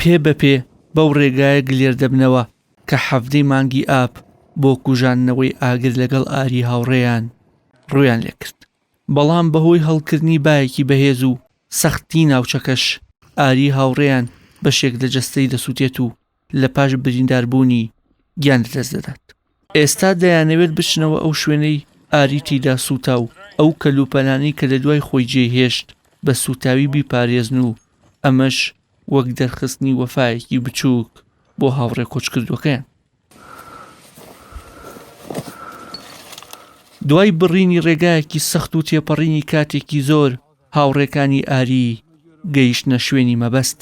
پێ بە پێ بەو ڕێگایە گلێر دەبنەوە کە حەڤدەی مانگی ئاب بۆ کوژاندنەوەی ئاگر لەگەڵ ئاری هاوڕێیان ڕوویان لێکرد. بەڵام بەهۆی هەڵکردنی بایەکی بەهێز و سەختی ناوچەکەش ئاری هاوڕێیان بەشێک لە جەستەی دەسووتێت و لە پاش برینداربوونی گیان لەدەست دەدات. ئێستا دەیانەوێت بچنەوە ئەو شوێنەی ئاری تێیدا سووتا و ئەو کەلوپەلانەی کە لە دوای خۆی جێی هێشت بە سووتاوی بیپارێزن و ئەمەش وەک دەرخستنی وەفایەکی بچووک بۆ هاوڕێ کۆچکردووەکەیان. دوای بڕینی ڕێگایەکی سەخت و تێپەڕینی کاتێکی زۆر هاوڕێکانی ئاری گەیشتنە شوێنی مەبەست.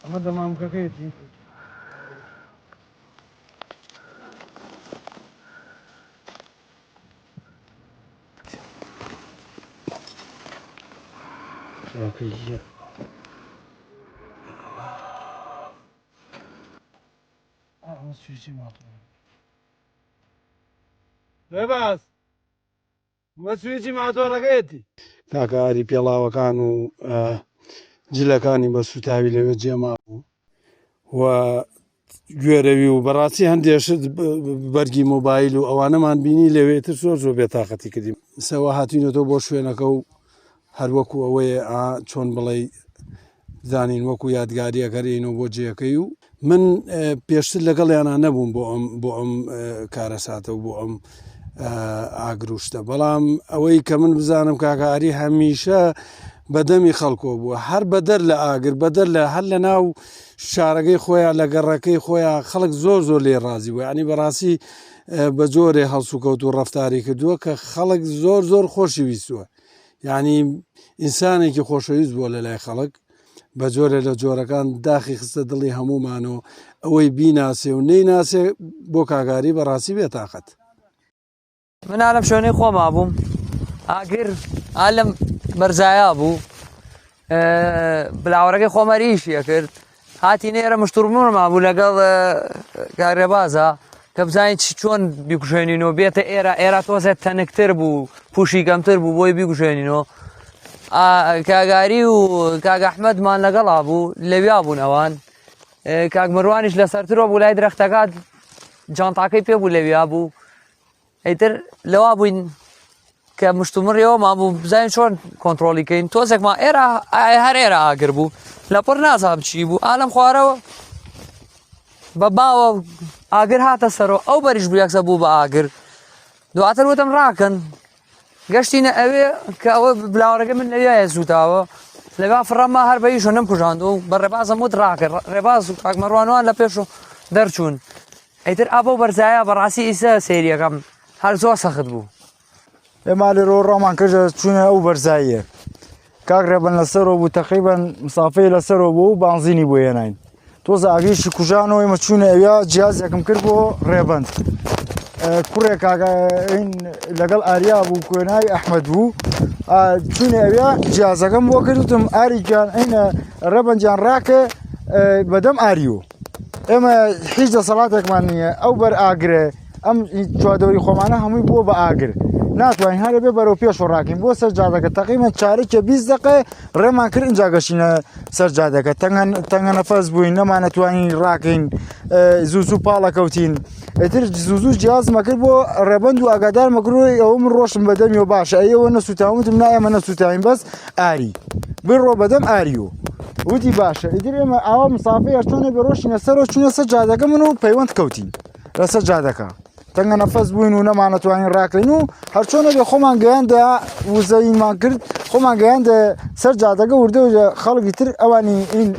ئەمە دەمامکەکەیەتی. ڕێباز مەسویچی ماتۆڕەکەیەتی. کاکە ئاری پێڵاوەکان و جلەکانی بە سوتاوی لەوێ جێمابوو و گوێرەوی و بەڕاستی هەندێ شت بەرگی مۆبایل و ئەوانەمان بینی لەوێ تر زۆر زۆر بێتاقەتی کردیم سەوە هاتوینەتەوە بۆ شوێنەکە و هەروەکو ئەوەیە چۆن بڵێ زانین وەکو یادگاریەک هەر ئێینەوە بۆ جێیەکەی و من پێشتر لەگەڵیانە نەبووم بۆ ئەم بۆ ئەم کارەساتە و بۆ ئەم ئاگروشتە بەڵام ئەوەی کە من بزانم کاکاری هەمیشە بەدەمی خەڵکۆ بووە هەر بەدەر لە ئاگر بەدەر لە هەر لە ناو شارەکەی خۆیان لە گەڕەکەی خۆیان خەڵک زۆر زۆر لێ ڕازی بوو ینی بەڕاستی بە جۆرێ هەڵسوکەوت و ڕفتاری کردووە کە خەڵک زۆر زۆر خۆشی ویستووە یانی ئینسانێکی خۆشەویست بووە لە لای خەڵک بە جۆرێ لە جۆرەکان داخی خستە دڵی هەمومان و ئەوەی بیناسێ و نەیناسێ بۆ کاگاری بەڕاستی بێتاقەت. من ئالم شوێنەی خۆما بووم ئاگر ئالم بەرزایا بوو بلاوەرەکەی خۆمەریشی ئەکرد هاتینە ئێرە مشتوڕموڕمان بوو لەگەڵ کاک ڕێبازا کە بزانین چ چۆن بیکوژێنینەوە بێتە ئێرە ئێرە تۆزێ تەنکتر بوو پوشی کەمتر بوو بۆی بیکوژێنینەوە کاگاری و کاک ئەحمەدمان لەگەڵا بوو لەویا بوون ئەوان کاک مروانیش لەسەرترەوە بوو لای درەختەکە جانتاکەی پێ بوو لەویا بوو ئیتر لەوا بووین کە مشتومڕیەوەمان بوو بزانین چۆن کۆنتترۆلی کەین تۆزێکمان ئێرە هەر ئێرە ئاگر بوو لەپڕ نازانم چی بوو ئالم خوارەوە بە باوە ئاگر هاتە سەرەوە ئەو بەریش بوو یەکسە بوو بە ئاگر دواتر وتم ڕاکەن گەشتینە ئەوێ کە ئەوە بلاوەڕەکە من لەویایە سووتاوە لەگا فڕەما هەر بە ئیشۆ نەمکوژاند و بە ڕێبازم وت ڕاکە ڕێباز و کاک مەڕوانوان لە پێش و دەرچوون ئیتر ئا بەو بەرزایە بەڕاستی ئیسە سەیریەکەم هەر زۆر سەخت بوو. ئێمە لێرەوە ڕامان کردە چوونە ئەو بەرزاییە کاک ڕێبەن لەسەرەوە بوو تەقریبەن مسافەی لەسەرەوە بوو و بانزینی بۆ هێناین تۆزە ئاگریشی کوژانەوە ئێمە چوونە ئەویا جیازێکم کرد بۆ ڕێبەند کوڕێک لەگەڵ ئاریا بوو کوێناوی ئەحمەد بوو چوونە ئەویا جیازەکەم بۆ کرد وتم ئاری گیان ئەینە ڕێبەندیان ڕاکە بەدەم ئاریو ئێمە هیچ دەسەڵاتێکمان نییە ئەو بەر ئاگرێ ئەم چوادەوری خۆمانە هەمووی بووە بە ئاگر ناتوانین هەرە بێ بەرەو پێش و ڕاکەین بۆ سەر جادەکە تەقیمە چارەکە 20 دقە ڕێمان کرد اینجا گەشتینە سەر جادەکە تەنگە نەفەس بووین نەمانەتوانین ڕاکەین زوو زوو پاڵەکەوتین ئیتر زوو زوو جیازمە کرد بۆ ڕێبند و ئاگادار مەکروی ئەوە من ڕۆشم بەدەمیەوە باشە ئەوە نەسووتاوتم نا ئێمە نەسووتاوین بەس ئاری بڕۆ بەدەم ئاریو وتی باشە ئیتر ئێمە ئاوا مسافەی هەرچۆنێ بێ ڕۆشتینە سەرەوە چوونە سەر جادەکە من و پەیوەند کەوتین لەسەر جادەکە تەنگە نەفەس بووین و نەمانەتوانین ڕاکەین و هەرچۆنە بێ خۆمان گەیاندە وزەینمان کرد خۆمان گەیاندە سەر جادەکە وردە خەڵکی تر ئەوانی این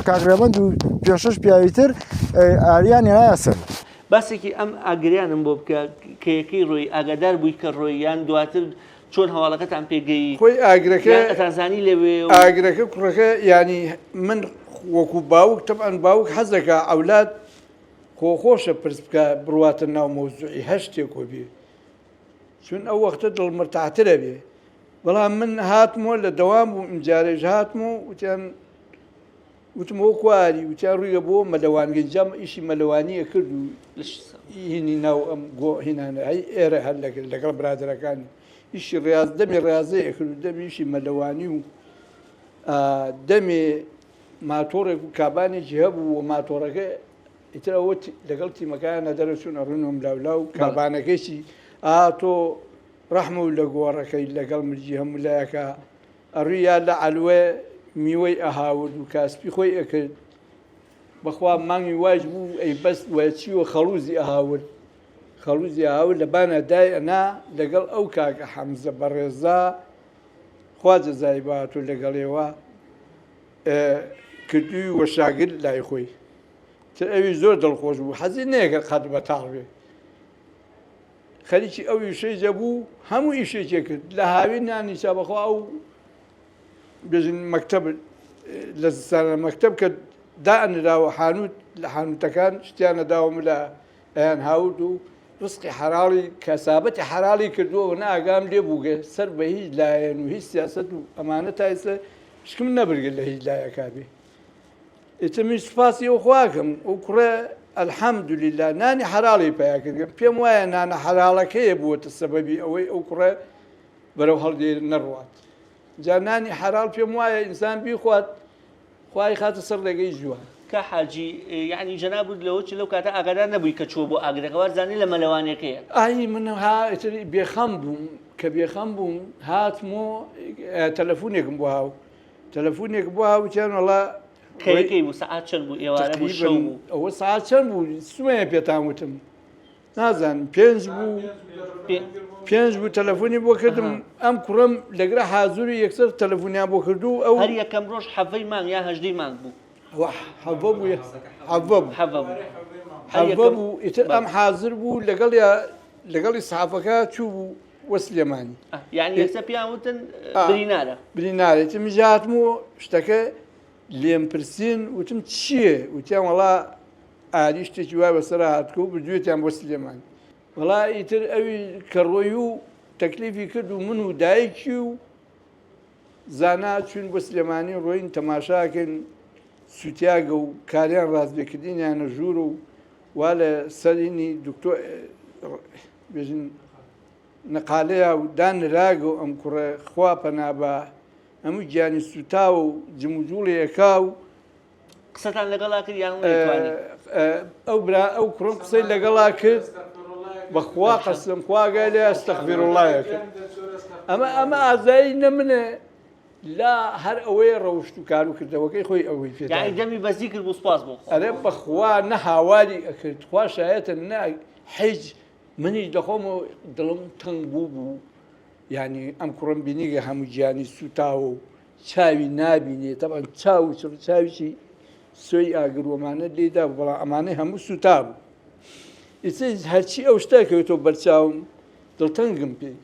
کاگرێبند و پێشش پیاوی تر ئاریان نایە سەر. باسێکی ئەم ئاگریانم بۆ بکە کە یەکەی ڕۆی ئاگادار بووی کە ڕۆی یان دواتر چۆن هەواڵەکەتان پێ گەیی؟ خۆی ئاگرەکە یان ئەتانزانی لەوێ و. ئاگرەکە کوڕەکە یانی من وەکو باوک تەبعەن باوک حەز دەکا عەولاد خۆ خۆشە پرس بکا بڕواتە ناو مەوزوعی هەر شتێک وەبێ چون ئەو وەختە دڵ مرتاحترە بێ بەڵام من هاتمەوە لە دەوام بووم ئینجارێش هاتم و وتیان. وتم ئەوە کواری وتیان ڕوویە بۆ مەلەوانگەی جام ئیشی مەلەوانی ئەکرد و هینی ناو ئەم گۆ هینانە هەی ئێرە هەر لەگەڵ لەگەڵ برادەرەکانی ئیشی ڕاز دەمی ڕازەی ئەکرد و دەمی ئیشی مەلەوانی و دەمێ ماتۆڕێک و کابانێکی هەبوو و ماتۆڕەکە ئیتر ئەوە لەگەڵ تیمەکانە دەرەچوون ئەڕوون و لاولا و کابانەکەیشی ئا تۆ ڕەحمە و لە گۆڕەکەی لەگەڵ مرجی هەموو لایەکە ئەڕوی یا لە عەلوە میوەی ئەهاورد و کاسپی خۆی ئەکرد بەخوا مانگی وایش بوو ئەی بەست وە چیوە خەڵوزی ئەهاورد خەڵوزی ئەهاورد لە بانە دای ئەنا لەگەڵ ئەو کاکە حەمزە بەڕێزا خوا جەزای بات و لەگەڵێوە کردووی وە شاگرد لای خۆی تر ئەوی زۆر دڵخۆش بوو حەزی نەیەکرد قەت بەتاڵ بێ خەریکی ئەو ئیشەی دەبوو هەموو ئیشێکی کرد لە هاوین نانی چا بەخوا ئەو بێژن مەکتەب لە زستانە مەکتەب کە دانراوە حانوت لە حانوتەکان شتیانە داوە ملا ئەیان هاورد و ڕزقی حەراڵی کەسابەتی حەراڵی کردووە و ناگام لێ بووگە سەر بە هیچ لایەن و هیچ سیاست و ئەمانە تا ئێستا شکم نەبرگە لە هیچ لایەکا بێ ئیتر من سوپاسی ئەو خواکەم ئەو کوڕە الحمدللە نانی حەراڵی پیا کردم پێم وایە نانە حەراڵەکەیە بووەتە سەبەبی ئەوەی ئەو کوڕە بەرەو هەڵدێر نەڕوات جا نانی حەراڵ پێم وایە ئینسان بیخوات خوای خاتە سەر ڕێگەی جوان. کا حاجی یەعنی جەنابت لەوە چ لەو کاتە ئاگادار نەبووی کە چووە بۆ ئاگرەکە وات زانی لە مەلەوانیەکەیە. ئای من ها ئیتر بێخەم بووم کە بێخەم بووم هاتم و تەلەفونێکم بۆ هاو تەلەفونێک بۆ هاو وتیان وەڵا کەی بوو سەعات چەند بوو ئێوارە بوو شەو بوو ئەوە سەعات چەند بوو سمەیە پێتان وتم نازانم پێنج بوو پێنج بوو تەلەفۆنی بۆ کردم ئەم کوڕم لەگرە حازوری یەکسەر تەلەفۆنیان بۆ کردو ئەو هەر یەکەم ڕۆژ حەڤەی مانگ یا هەژدەی مانگ بوو حەڤە بوو حەڤە بوو حەڤە بوو حەڤە بوو ئیتر ئەم حازر بوو لەگەڵ لەگەڵی سحافەکە چوو بوو وە سلێمانی یعنی یەکسەر پێیان وتن برینارە برینارە ئیتر منیش هاتم و شتەکە لێم پرسین وتم چییە وتیان وەڵا ئاری شتێکی وای بەسەرا هاتکە و بردوێتیان بۆ سلێمانی وەڵا ئیتر ئەوی کە ڕۆی و تەکلیفی کرد و من و دایکی و زانا چوین بۆ سلێمانی ڕۆین تەماشاکەین سوتیاگە و کاریان ڕاستبێکردنیانە ژوور و وا لە سەرینی دکتۆر بێژن نەقالەیە و دانراگە و ئەم کوڕە خوا پەنا بە هەموو گیانی سوتاوە و جموجوڵێ ئەکا و قسەتان لەگەڵا کرد یان نەیتوانی؟ ئەو برا ئەو کوڕم قسەی لەگەڵا کرد بەخوا قەسم خوا ئاگای لێ ئەستەغفیروڵڵایە کرد ئەمە ئەمە ئازایی نە منە لا هەر ئەوەیە ڕەوشت و کار و کردەوەکەی خۆی ئەوەی پێ یعنی دەمی بە زیکر بوو سوپاس بۆ خوا. ئەرێ بەخوا نە هاواری ئەکرد خوا شایەتە نە حیج منیش لەخۆمەوە دڵم تەنگ بوو بوو یانی ئەم کوڕەم بینیگە هەموو گیانی سووتاوە و چاوی نابینێ تەبعەن چاو و چڕ چاویی سۆی ئاگر و ئەمانە لێدا بوو بەڵام ئەمانەی هەموو سووتا بوو ئیتر هەرچی ئەو شتە کەوێتەوە بەرچاوم دڵتەنگم پێی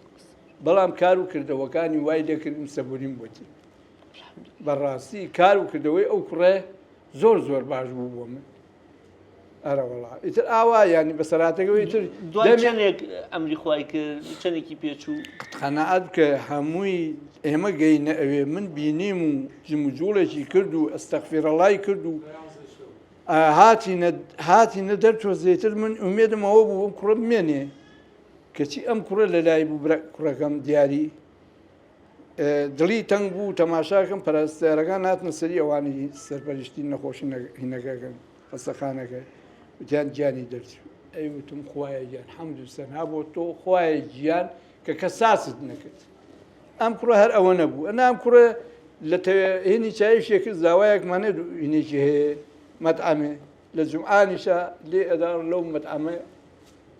بەڵام کار و کردەوەکانی وای لێکردم سەبوریم بۆتی بەڕاستی کار و کردەوەی ئەو کوڕێ زۆر زۆر باش بوو بۆ من ئەرەوەڵا ئیتر ئاوا یانی بەسەراتەکەەوە ئیتر دوای چەندێک ئەمری خوای کرد چەندێکی پێچوو قەناعەت بکە هەمووی ئێمە گەینە ئەوێ من بینیم و جموجوڵێکی کرد و ئەستەغفیرەڵای کرد و هاتینە هاتینە دەرچۆ زێتر من ئومێدم ئەوە بوو ئەم کوڕە بمێنێ کەچی ئەم کوڕە لە لای بوو کوڕەکەم دیاری دڵی تەنگ بوو تەماشاکەم پەرستارەکان هاتنە سەری ئەوانی سەرپەرشتی نەخۆشی هینەکەکەن خەستەخانەکە وتیان گیانی دەرچوو ئەی وتم خوایە گیان حەمد و سەنا بۆ تۆ خوایە گیان کە کەساست نەکرد ئەم کوڕە هەر ئەوە نەبوو ئەنا ئەم کوڕە لە هینی چایشێک کرد زاوایەکمانە هینێکی هەیە مەتعەمێ لە جومعانیشە لێ ئەدا لەو مەتعەمە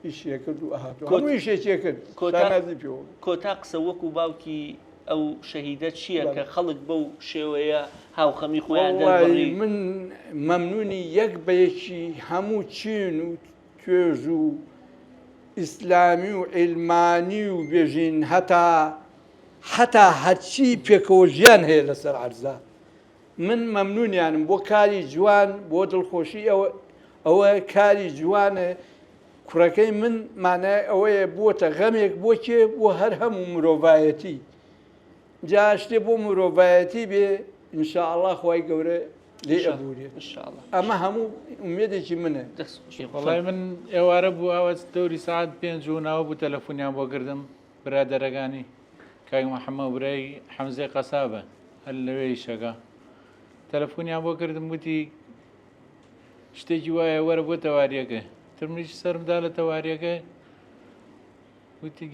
ئیشێ کرد و ئەهات و هەموو ئیشێکێ کرد شانازی پێوە بوو. کۆتا قسە وەکو باوکی ئەو شەهیدە چییە کە خەڵک بەو شێوەیە هاوخەمی خۆیان دەربڕی؟ وەڵی من مەمنونی یەک بە یەکی هەموو چین و توێژ و ئیسلامی و عیلمانی و بێژین هەتا هەتا هەرچی پێکەوە ژیان هەیە لەسەر عەرزا من مەمنونیانم بۆ کاری جوان بۆ دڵخۆشی ئەوە ئەوە کاری جوانە کوڕەکەی من مانای ئەوەیە بووەتە غەمێک بۆ کێ بۆ هەر هەموو مرۆڤایەتی جا شتێ بۆ مرۆڤایەتی بێ ئینشاءاللە خوای گەورە. لێ ئەبوورێت ئەمە هەموو ئومێدێکی منە. وەڵای من ئێوارە بوو ئاوە دەوری سەعات پێنج و ناوە بوو تەلەفۆنیان بۆ کردم برادەرەکانی کاک محەممە و برای حەمزەی قەسابە هەر لەوێ ئیشەکە تەلەفۆنیان بۆ کردم وتی شتێکی وایە وەرە بۆ تەواریەکە تر منیش سەرم دا لە تەواریەکە وتی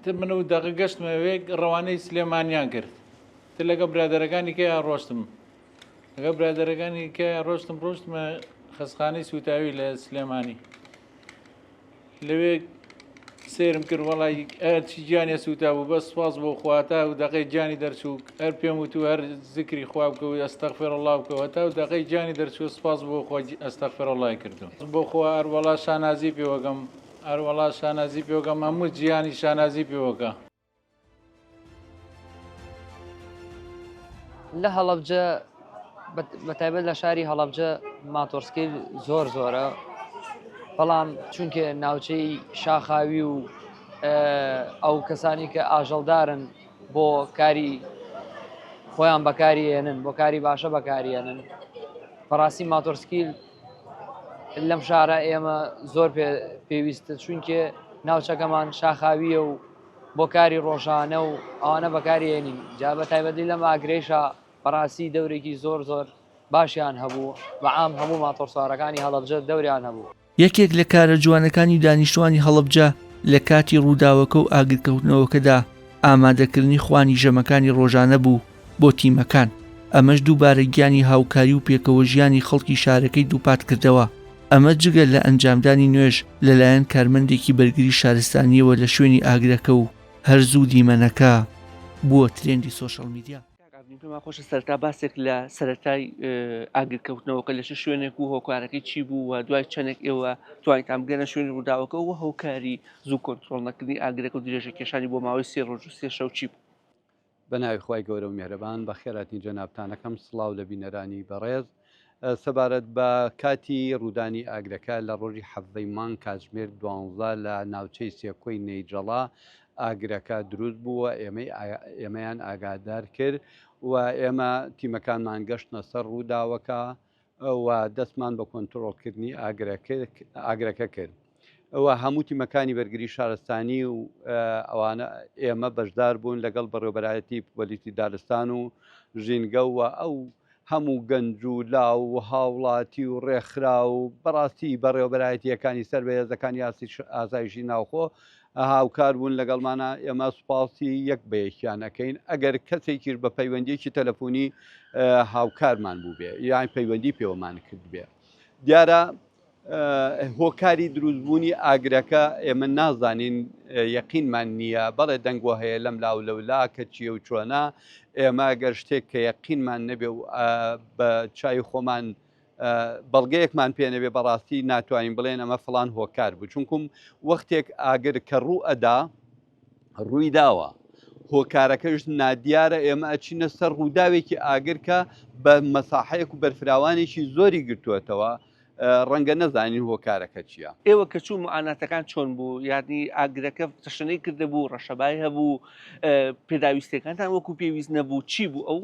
تر من و دەقە گەشتمە وێ ڕەوانەی سلێمانیان کرد تر لەگە برادەرەکانی کە ڕۆشتم لەگە برادەرەکانی کە ڕۆشتم ڕۆشتمە خەسخانەی سوتاوی لە سلێمانی لەوێ سێرم کرد وەڵی هەرچی گیانێ سووتا بوو بەس سوپاس بۆ خوا تا و دەقەی گیانی دەرچوو هەر پێم وتو هەر زکری خوا بکە و ئەستەغفر الله بکەوە تا و دەقەی گیانی دەرچوو سوپاس بۆ خوا ئەستەغفر اللهی کردو بۆ خوا هەر وەڵا شانازی پێوەکەم هەر وەڵا شانازی پێوەکەم هەموو جیهانی شانازی پێوەکە. لە هەڵەبجە بەتایبەت لە شاری هەڵەبجە ماتۆرسکیل زۆر زۆرە بەڵام چونکە ناوچەی شاخاوی و ئەو کەسانی کە ئاژەڵدارن بۆ کاری خۆیان بەکاری هێنن بۆ کاری باشە بەکاریێنن بەڕاستی ماتۆرسکیل لەم شارە ئێمە زۆر پێویستە چونکێ ناوچەکەمان شاخاویە و بۆ کاری ڕۆژانە و ئەوانە بەکاری هێنین جا بە تایبەتی لەم ئاگرەیشا بەڕاستی دەورێکی زۆر زۆر باشیان هەبوو بە عام هەموو ماتۆڕسوارەکانی هەڵەبجە دەوریان هەبوو. یەکێک لە کارە جوانەکانی دانیشتوانی هەڵەبجە لە کاتی ڕووداوەکە و ئاگرکەوتنەوەکەدا ئامادەکردنی خوانی ژەمەکانی ڕۆژانە بوو بۆ تیمەکان، ئەمەش دووبارە گیانی هاوکاری و پێکەوەژیانی خەڵکی شارەکەی دووپاتکردەوە. ئەمە جگە لە ئەنجامدانی نوێژ لەلایەن کارمەندێکی بەرگری شارستانییەوە لە شوێنی ئاگرەکە و هەر زوو دیمەنەکە بووە ترێندی سۆشیال میدیا. کاک ئاڤین پێمان خۆشە سەرەتا باسێک لە سەرەتای ئاگرکەوتنەوەکە لە چ شوێنێک و هۆکارەکەی چی بوو و دوای چەندێک ئێوە توانیتان بگەنە شوێنی ڕووداوەکە و هۆکاری زوو کۆنترۆڵ نەکردنی ئاگرەکە و درێژە کێشانی بۆ ماوەی سێ ڕۆژ و سێ شەو چی بوو؟ بە ناوی خوای گەورە و میهرەبان بەخێرهاتنی جەنابتانەکەم سڵاو لە بینەرانی بەڕێز سەبارەت بە کاتی ڕوودانی ئاگرەکە لە ڕۆژی حەڤدەی مانگ کاتژمێر دوانزە لە ناوچەی سێکۆی نەیجەڵا ئاگرەکە دروست بوو و ئێمەی ئێمەیان ئاگادار کرد و ئێمە تیمەکانمان گەشتنە سەر ڕووداوەکە و دەستمان بە کۆنترۆڵکردنی ئاگرەکە کرد و هەموو تیمەکانی بەرگری شارستانی و ئەوانە ئێمە بەشدار بوون لەگەڵ بەڕێوبەرایەتی پۆلیسی دارستان و ژینگە و ئەو هەموو گەنج و لاو و هاوڵاتی و ڕێکخراو و بەڕاستی بەڕێوەبەرایەتییەکانی سەر بە هێزەکانی ئاسایشی ناوخۆ هاوکار بوون لەگەڵمانە ئێمە سوپاسی یەک بە یەکیان ئەکەین ئەگەر کەسێکیش بە پەیوەندیەکی تەلەفۆنی هاوکارمان بووبێ یان پەیوەندی پێوەمان کردبێ دیارە هۆکاری دروستبوونی ئاگرەکە ئێمە نازانین یەقینمان نییە بەڵێ دەنگۆ هەیە لەم لاو لەولا کە چییە و چۆنە ئێمە گەر شتێک کە یەقینمان نەبێ و بە چای خۆمان بەڵگەیەکمان پێ نەبێ بەڕاستی ناتوانین بڵێن ئەمە فلان هۆکار بوو چونکم وەختێک ئاگر کە ڕوو ئەدا ڕووی داوە هۆکارەکەش نادیارە ئێمە ئەچینە سەر ڕووداوێکی ئاگر کە بە مەساحەیەک و بەرفراوانێکی زۆری گرتووەتەوە ڕەنگە نەزانین هۆکارەکە چییە. ئێوە کە چوون موعاناتەکان چۆن بوو؟ یانی ئاگرەکە تەشەنەی کردبوو، ڕەشەبای هەبوو، پێداویستیەکانتان وەکو پێویست نەبوو، چی بوو ئەو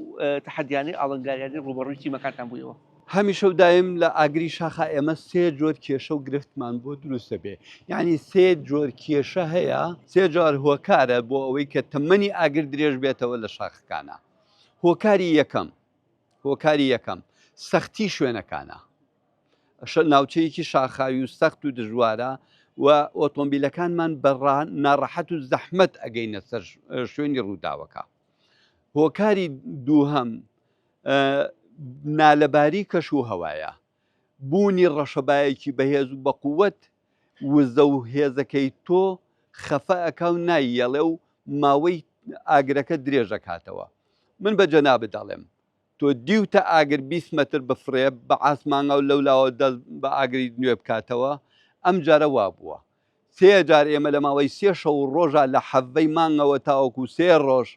تەحەدیانەی ئاڵنگاریانەی ڕووبەڕووی تیمەکانتان بوویەوە؟ هەمیشە و دایم لە ئاگری شاخا ئێمە سێ جۆر کێشە و گرفتمان بۆ دروست دەبێ یعنی سێ جۆر کێشە هەیە سێ جار هۆکارە بۆ ئەوەی کە تەمەنی ئاگر درێژ بێتەوە لە شاخەکانە هۆکاری یەکەم هۆکاری یەکەم سەختی شوێنەکانە ناوچەیەکی شاخاوی و سەخت و دژوارە و ئۆتۆمبیلەکانمان بە ناڕەحەت و زەحمەت ئەگەینە سەر شوێنی ڕووداوەکە هۆکاری دووهەم نالەباری کەش و هەوایە بوونی ڕەشەبایەکی بەهێز و بەقووەت وزە و هێزەکەی تۆ خەفە ئەکا و نایەڵێ و ماوەی ئاگرەکە درێژەکاتەوە من بە جەنابت دەڵێم تۆ دیوتە ئاگر 20 مەتر بفڕێ بە عاسمانگا و لەولاوە دەست بە ئاگری نوێ بکاتەوە ئەم جارە وا بووە سێ جار ئێمە لە ماوەی سێ شەو و ڕۆژا لە حەڤەی مانگەوە تاوەکو سێ ڕۆژ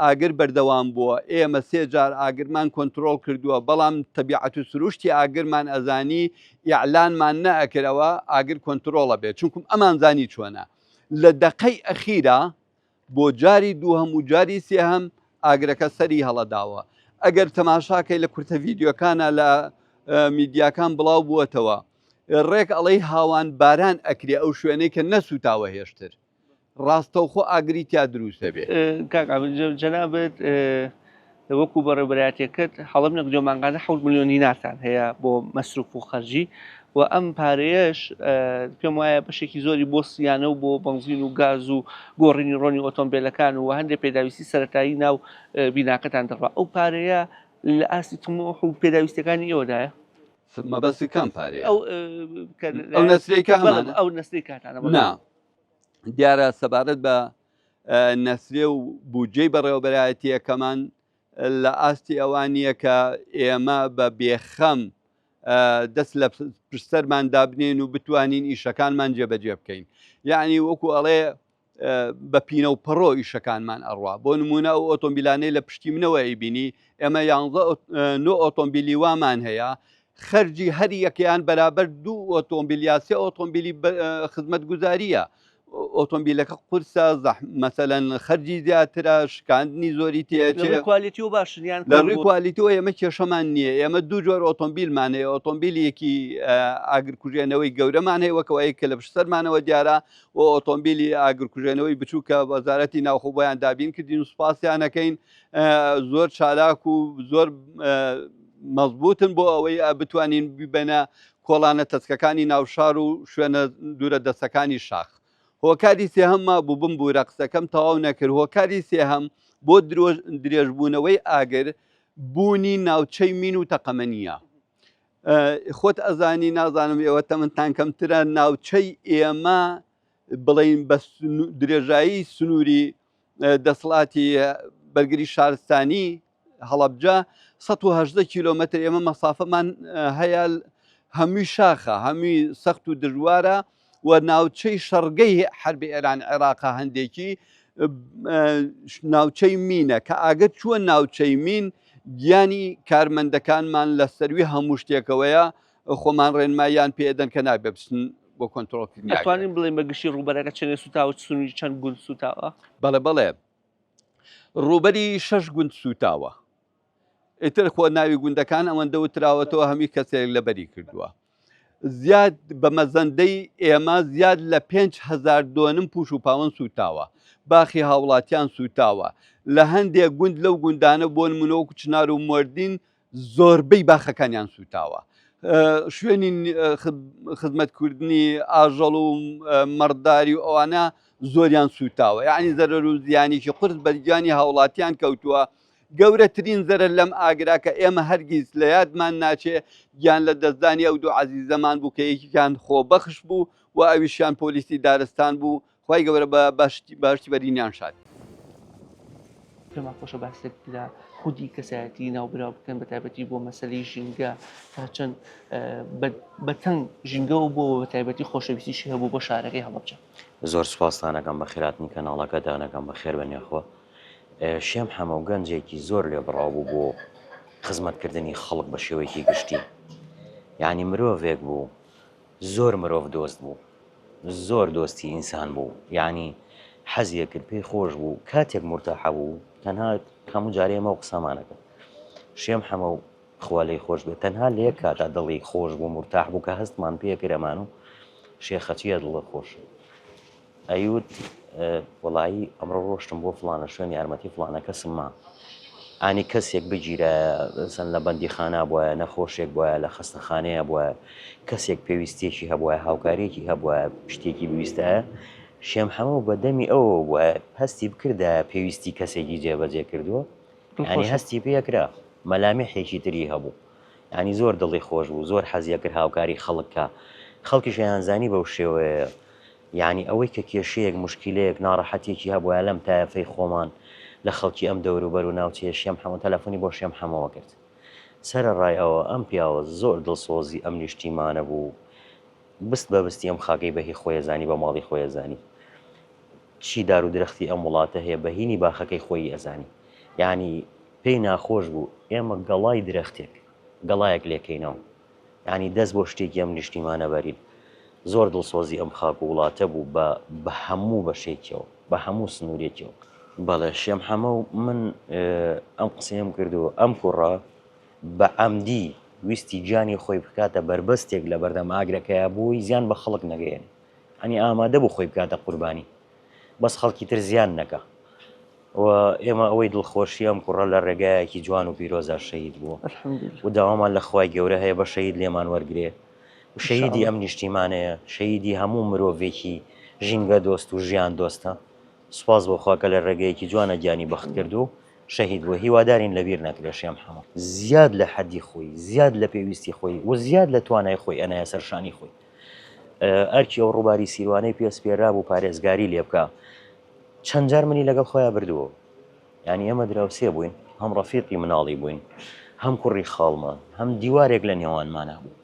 ئاگر بەردەوام بووە ئێمە سێ جار ئاگرمان کۆنترۆڵ کردووە بەڵام تەبیعەت و سروشتی ئاگرمان ئەزانی ئیعلانمان نەئەکرد ئەوە ئاگر کۆنترۆڵە بێت چونکم ئەمان زانی چۆنە لە دەقەی ئەخیرا بۆ جاری دووهەم و جاری سێهەم ئاگرەکە سەری هەڵەداوە. ئەگەر تەماشاکەی لە کورتە ڤیدیۆکانە لە میدیاکان بڵاو بووەتەوە ڕێک ئەڵەی هاوان باران ئەکرێ ئەو شوێنەی کە نەسووتاوە هێشتر ڕاستەوخۆ ئاگری تیا دروست دەبێ. کاک عەبد جەنابت وەکو بەڕێوبەرایەتیەکەت هەڵەم نەکردوە مانگانە حەوت ملیۆن دینارتان هەیە بۆ مەسروف و خەرجی و ئەم پارەیەش پێم وایە بەشێکی زۆری بۆ سیانە و بۆ بەنزین و گاز و گۆڕینی ڕۆنی ئۆتۆمبیلەکان و هەندێک پێداویستی سەتایی ناو بیناکەتان دەڕوا ئەو پارەیە لە ئاستی تموح و پێداویستەکانی ئێوەدایە مەبەست کام پارەیە ئەو نەسرەی کە هەمانە؟ ئەو نەسرەی کاتانە نا دیارە سەبارەت بە نەسرێ و بودجەی بەڕێوەبەرایەتییەکەمان لە ئاستی ئەوە نییە کە ئێمە بە بێخەم دەست لە پشتسەرمان دابنێن و بتوانین ئیشەکانمان جێبەجێ بکەین یعنی وەکو ئەڵێ بە پینە و پەڕۆ ئیشەکانمان ئەڕوا بۆ نمونە ئەو ئۆتۆمبیلانەی لە پشتی منەوە ئەیبینی ئێمە یانزە نۆ ئۆتۆمبیلی وامان هەیە خەرجی هەر یەکەیان بەرابەر دوو ئۆتۆمبیل یا سێ ئۆتۆمبیلی خزمەتگوزارییە. ئۆتۆمبیلەکە قورسە، مەسەلەن خەرجی زیاترە، شکاندنی زۆری تێچێ. لە ڕووی کوالیتیەوە باشن یان لە ڕووی کوالیتیەوە ئێمە کێشەمان نییە. ئێمە دوو جۆر ئۆتۆمبیلمان هەیە، ئۆتۆمبیلێکی ئاگرکوژێنەوەی گەورەمان هەیە وەک ئەوەی کە لە پشت سەرمانەوە دیارە و ئۆتۆمبیلی ئاگرکوژێنەوەی بچووک کە وەزارەتی ناوخۆ بۆیان دابین کردین و سوپاسیان ئەکەین. زۆر چالاک و زۆر مەزبوتن بۆ ئەوەی بتوانین بیبەنە کۆڵانە تەسکەکانی ناوشار و شوێنە دوورە دەستەکانی شاخ. هۆکاری سێهەم مابوو بمبوورە قسەکەم تەواو نەکرد هۆکاری سێهەم بۆ درێژبوونەوەی ئاگر بوونی ناوچەی مین و تەقەمەنیە خۆت ئەزانی نازانم ئێوە تەمەنتان کەمترە ناوچەی ئێمە بڵین بە درێژایی سنووری دەسەڵاتی بەرگری شارستانی هەڵەبجە 118 کیلۆمەتر ئێمە مەسافەمان هەیە هەمووی شاخە هەمووی سەخت و دژوارە و ناوچەی شەڕگەی حربی ئێران عێراقا هەندێکی ناوچەی مینە کە ئاگەر چووە ناوچەی مین گیانی کارمەندەکانمان لە سەروی هەموو شتێکەوەیە خۆمان ڕێنماییان پێدەن کە نابێ بچن بۆ کۆنترۆڵکردنی ئاگرەکە. ئەتوانین بڵێین بە گشتی ڕووبەرەکە چەندێ سووتاوە سنووری چەند گوند سووتاوە؟ بەڵێ بەڵێ ڕووبەری شەش گوند سووتاوە ئیتر خۆ ناوی گوندەکان ئەوەندە وتراوەتەوە هەمی کەسێک لەبەری کردووە زیاد بە مەزەندەی ئێمە زیاد لە 5هزار دۆنم پوش و پاوەن سووتاوە باخی هاوڵاتیان سووتاوە لە هەندێک گوند لەو گوندانە بۆ نمونە وەکو چنار و مۆردین زۆربەی باخەکانیان سووتاوە. شوێنی خزمەتکردنی ئاژەڵ و مەڕداری و ئەوانە زۆریان سووتاوە یعنی زەرەر و زیانێکی قورس بە گیانی هاوڵاتیان کەوتووە گەورەترین زەرەر لەم ئاگرا کە ئێمە هەرگیز لە یادمان ناچێ گیان لە دەستدانی ئەو دوو عەزیزەمان بوو کە یەکیان خۆبەخش بوو و ئەویشیان پۆلیسی دارستان بوو خوای گەورە بە بەهەشتی بەرینیان شاد. پێمان خۆشە باسێک لە خودی کەسایەتی ناوبراو بکەن بە تایبەتی بۆ مەسەلەی ژینگە تا چەند بەتەنگ ژینگەوە بۆ بە تایبەتی خۆشەویستیشی هەبوو بۆ شارەکەی هەڵەبجە. زۆر سوپاستان ئەکەم بەخێرهاتنی کەناڵەکەتان ئەکەم بەخێر بن یاخوا شێم حەمە و گەنجێکی زۆر لێبڕاو بوو بۆ خزمەتکردنی خەڵک بە شێوەیەکی گشتی یعنی مرۆڤێک بوو زۆر مرۆڤ دۆست بوو زۆر دۆستی ئینسان بوو یعنی حەزی کرد پێی خۆش بوو کاتێک مورتاحە بوو تەنها هەموو جارێ ئێمە و قسەمانەکە شێم حەمە و خوا لێی خۆش بێت تەنها لە یەک کاتا دڵی خۆش بوو مورتاح بوو کە هەستمان پێ کرد ئەمان و شێخە چییە دڵت خۆش ئەیوت وەڵایی ئەمڕۆ ڕۆشتم بۆ فڵانە شوێن یارمەتی فڵانە کەسم ما ئانی کەسێک بگیرایە سەن لە بەندیخانە بواە نەخۆشێک بواە لە خەستەخانەیە بواە کەسێک پێویستیەکی هەبواە هاوکاریەکی هەبواە شتێکی بویستایە شێم حەمە و بە دەمی ئەوەوە بواە هەستی بکردایە پێویستی کەسێکی جێبەجێ کردووە یانی هەستی پێکرا مەلامیحێکی تری هەبوو یانی زۆر دڵی خۆش بوو زۆر حەزی ئەکرد هاوکاری خەڵک کا خەڵکیش ئەیانزانی بەو شێوەیە یانی ئەوەی کە کێشەیەک موشکیلەیەک ناڕەحەتیەکی هەبوایە لەم تایەفەی خۆمان لە خەڵکی ئەم دەوروبەر و ناوچەیە شێم حەمە تەلەفۆنی بۆ شێم حەمەوە کرد سەرەڕای ئەوە ئەم پیاوە زۆر دڵسۆزی ئەم نیشتیمانە بوو بست بە بستی ئەم خاکەی بە هی خۆی ئەزانی بە ماڵی خۆی ئەزانی چی دار و درەختی ئەم وڵاتە هەیە بە هینی باخەکەی خۆیی ئەزانی یانی پێی ناخۆش بوو ئێمە گەڵای درەختێک گەڵایەک لێکەینەوە یانی دەست بۆ شتێکی ئەم نیشتیمانە بەرین زۆر دڵسۆزی ئەم خاک و وڵاتە بوو بە بە هەموو بەشێکیەوە بە هەموو سنوورێکیەوە. بەڵێ شێم حەمە و من ئەم قسەیەم کردووە ئەم کوڕە بە عەمدی ویستی گیانی خۆی بکاتە بەربەستێک لە بەردەم ئاگرەکەیا بۆی زیان بە خەڵک نەگەیەنێ ئەنی ئامادە بوو خۆی بکاتە قوربانی بەس خەڵکی تر زیان نەکا و ئێمە ئەوەی دڵخۆشی ئەم کوڕە لە ڕێگایەکی جوان و پیرۆزا شەهید بووە و داوامان لە خوای گەورە هەیە بە شەهید لێمان وەرگێ و شەهیدی ئەم نیشتیمانەیە شەهیدی هەموو مرۆڤێکی ژینگە دۆست و ژیان دۆستە سوپاس بۆ خوا کە لە ڕێگەیەکی جوانە گیانی بەخت کرد و شەهید بووە هیوادارین لەبیر نەکرێ شێم حەمە. زیاد لە حەدی خۆی، زیاد لە پێویستی خۆی و زیاد لە توانای خۆی ئەنایە سەر شانی خۆی. ئەرکی ئەو ڕووباری سیروانەی پێ سپێرابوو پارێزگاری لێ بکا. چەند جار منی لەگەڵ خۆیا بردووە. یانی ئێمە دراوسێ بووین، هەم ڕەفیقی مناڵی بووین، هەم کوڕی خاڵمان، هەم دیوارێک لە نێوانمانا بوو.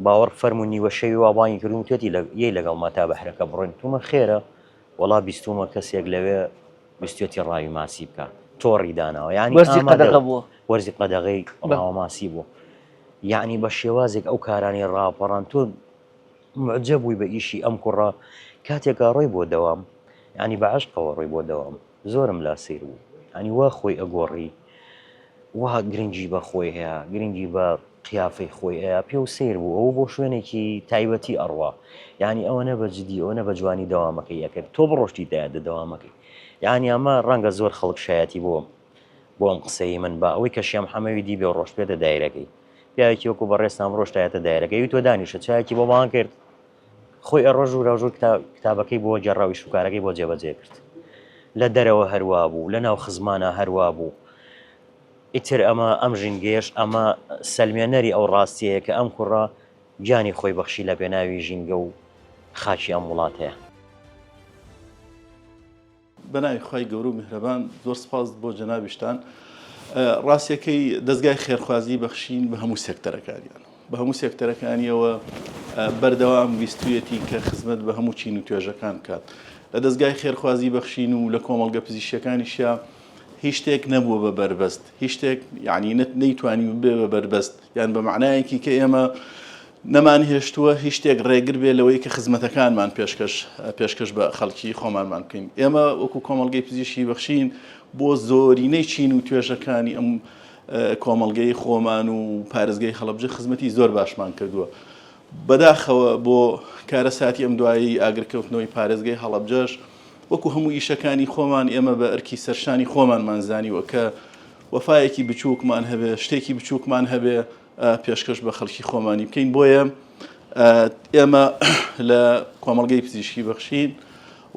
باوەڕ فەرموو نیوە شەوی وا بانگی کردم وتێتی یەی لەگەڵما تا بەحرەکە بڕۆین. وتومە خێرە؟ وەڵا بیستوومە کەسێک لەوێ ویستێتی ڕاوی ماسی بکا تۆڕی داناوە یعنی وەرزی قەدەغە بووە وەرزی قەدەغەی ڕاوە ماسی بوو یعنی بە شێوازێک ئەو کارانی ڕاپەڕان تۆ معجە بووی بە ئیشی ئەم کوڕە کاتێکا ڕۆی بۆ دەوام ینی بە عشقەوە ڕۆی بۆ دەوام زۆرم لا سیر بوو ینی وا خۆی ئەگۆڕی وا گرنگی بە خۆی هەیە گرنگی بە قیافەی خۆی ئەیا پێو سەیر بوو ئەوە بۆ شوێنێکی تایبەتی ئەڕوا یانی ئەوە نە بە جدی ئەوە نە بە جوانی دەوامەکەی ئەکرد تۆ بڕۆشتیتایە دە دەوامەکەی یانی ئەمە ڕەنگە زۆر خەڵک شایەتی بۆ بۆ ئەم قسەی من با ئەوەی کە شێم حەمەوی دی بێ ڕۆشت بێتە دایرەکەی پیاوێکی وەکو بەڕێزتان ڕۆشتایەتە دایرەکەی تۆ دانیشە چایەکی بۆ بان کرد خۆی ئەڕۆ ژووراوژوور کتابەکەی بۆ گێڕا و ئیشوکارەکەی بۆ جێبەجێ کرد لە دەرەوە هەروا بوو لە ناو خزمانە هەروا بوو ئیتر ئەمە ئەم ژینگەیەش ئەمە سەلمێنەری ئەو ڕاستیەیە کە ئەم کوڕە گیانی خۆی بەخشی لە پێناوی ژینگە و خاکی ئەم وڵاتەیە. بەناوی خوای گەورە و میهرەبان زۆر سپاس بۆ جەنابیشتان ڕاستیەکەی دەزگای خێرخوازی بەخشین بە هەموو سێکتەرەکانیان بە هەموو سێکتەرەکانیەوە بەردەوام ویستویەتی کە خزمەت بە هەموو چین و توێژەکان بکات لە دەزگای خێرخوازی بەخشین و لە کۆمەڵگە پزیشکیەکانیشیا هیچ شتێک نەبووە بە بەربەست هیچ شتێک یعنی نەیتوانی ببێ بە بەربەست یان بە معنایەکی کە ئێمە نەمان هێشتووە هیچ شتێک ڕێگر بێ لەوەی کە خزمەتەکانمان پێشکەش پێشکەش بە خەڵکی خۆمانمان بکەین ئێمە وەکو کۆمەڵگەی پزیشکی بەخشین بۆ زۆرینەی چین و توێژەکانی ئەم کۆمەڵگەی خۆمان و پارێزگای هەڵەبجە خزمەتی زۆر باشمان کردووە بەداخەوە بۆ کارەساتی ئەم دوایی ئاگرکەوتنەوەی پارێزگای هەڵەبجەش وەکو هەموو ئیشەکانی خۆمان ئێمە بە ئەرکی سەرشانی خۆمانمان زانیوە کە وەفایەکی بچووکمان هەبێ شتێکی بچووکمان هەبێ پێشکەش بە خەڵکی خۆمانی بکەین بۆیە ئێمە لە کۆمەڵگەی پزیشکی بەخشین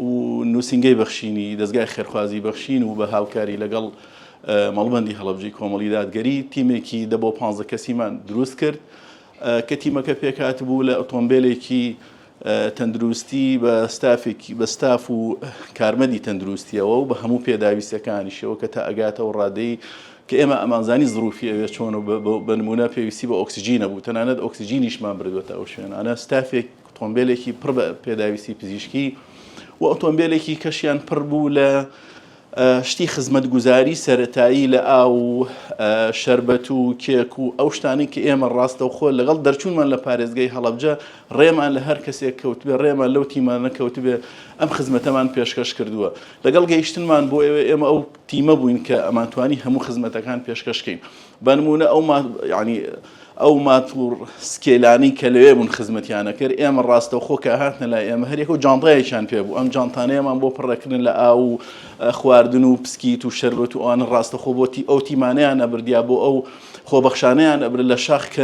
و نووسینگەی بەخشینی دەزگای خێرخوازی بەخشین و بە هاوکاری لەگەڵ مەڵبەندی هەڵەبجەی کۆمەڵی دادگەری تیمێکی دە بۆ 15 کەسیمان دروست کرد کە تیمەکە پێکهاتبوو لە ئۆتۆمبێلێکی تەندروستی بە ستافێکی بە ستاف و کارمەندی تەندروستیەوە و بە هەموو پێداویستەکانیشەوە کە تا ئەگاتەوە ڕادەی کە ئێمە ئەمانزانی زروفی ئەوێ چۆن و بە نمونە پێویستی بە ئۆکسجینە بوو تەنانەت ئۆکسجینیشمان بردوێتە ئەو شوێنانە ستافێک ئۆتۆمبیلێکی پڕ بە پێداویستی پزیشکی و ئۆتۆمبیلێکی کەشیان پڕ بوو لە شتی خزمەتگوزاری سەرەتایی لە ئاو و شەربەت و کێک و ئەو شتانەی کە ئێمە ڕاستەوخۆ لەگەڵ دەرچوونمان لە پارێزگای هەڵەبجە ڕێمان لە هەر کەسێک کەوتبێ ڕێمان لەو تیمانە کەوتبێ ئەم خزمەتەمان پێشکەش کردووە لەگەڵ گەیشتنمان بۆ ئێوە ئێمە ئەو تیمە بووین کە ئەمانتوانی هەموو خزمەتەکان پێشکەش کەین بە نموونە ئەو یانی ئەو ماتوڕ سکێلانەی کە لەوێ بوون خزمەتیانە کرد ئێمە ڕاستەوخۆ کە هاتنە لای ئێمە هەریەکە و جانتایەکیان پێ بوو ئەم جانتانەیەمان بۆ پڕەکردن لە ئاو و خواردن و پسکیت و شەربەت و ئەوانە ڕاستەخۆ بۆ تی ئەو تیمانەیان ئەبردیا بۆ ئەو خۆبەخشانەیان ئەبرد لە شاخ کە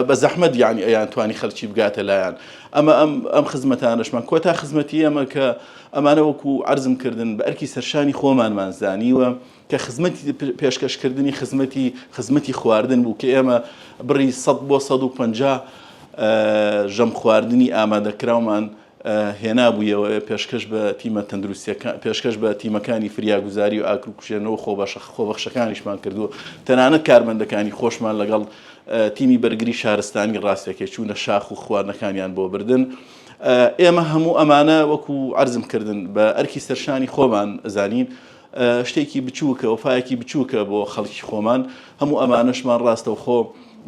بە زەحمەت یانی ئەیان توانی خەلکی بگاتە لایان ئەمە ئەم ئەم خزمەتانەشمان کۆتا خزمەتی ئێمە کە ئەمانە وەکو عەرزم کردن بە ئەرکی سەرشانی خۆمانمان زانیوە کە خزمەتی پێشکەشکردنی خزمەتی خزمەتی خواردن بوو کە ئێمە بڕی 100 بۆ 150 ژەم خواردنی ئامادەکراومان هێنابوویەوە پێشکەش بە تیمە تەندروستیەکان پێشکەش بە تیمەکانی فریاگوزاری و ئاگرکوژێنەوە خۆبەخشە خۆبەخشەکانیشمان کردووە تەنانەت کارمەندەکانی خۆشمان لەگەڵ تیمی بەرگری شارستانی ڕاستەکەی چوونە شاخ و خواردنەکانیان بۆ بردن ئێمە هەموو ئەمانە وەکو عەرزم کردن بە ئەرکی سەرشانی خۆمان زانین شتێکی بچووکە، وەفایەکی بچووکە بۆ خەڵکی خۆمان، هەموو ئەمانەشمان ڕاستەوخۆ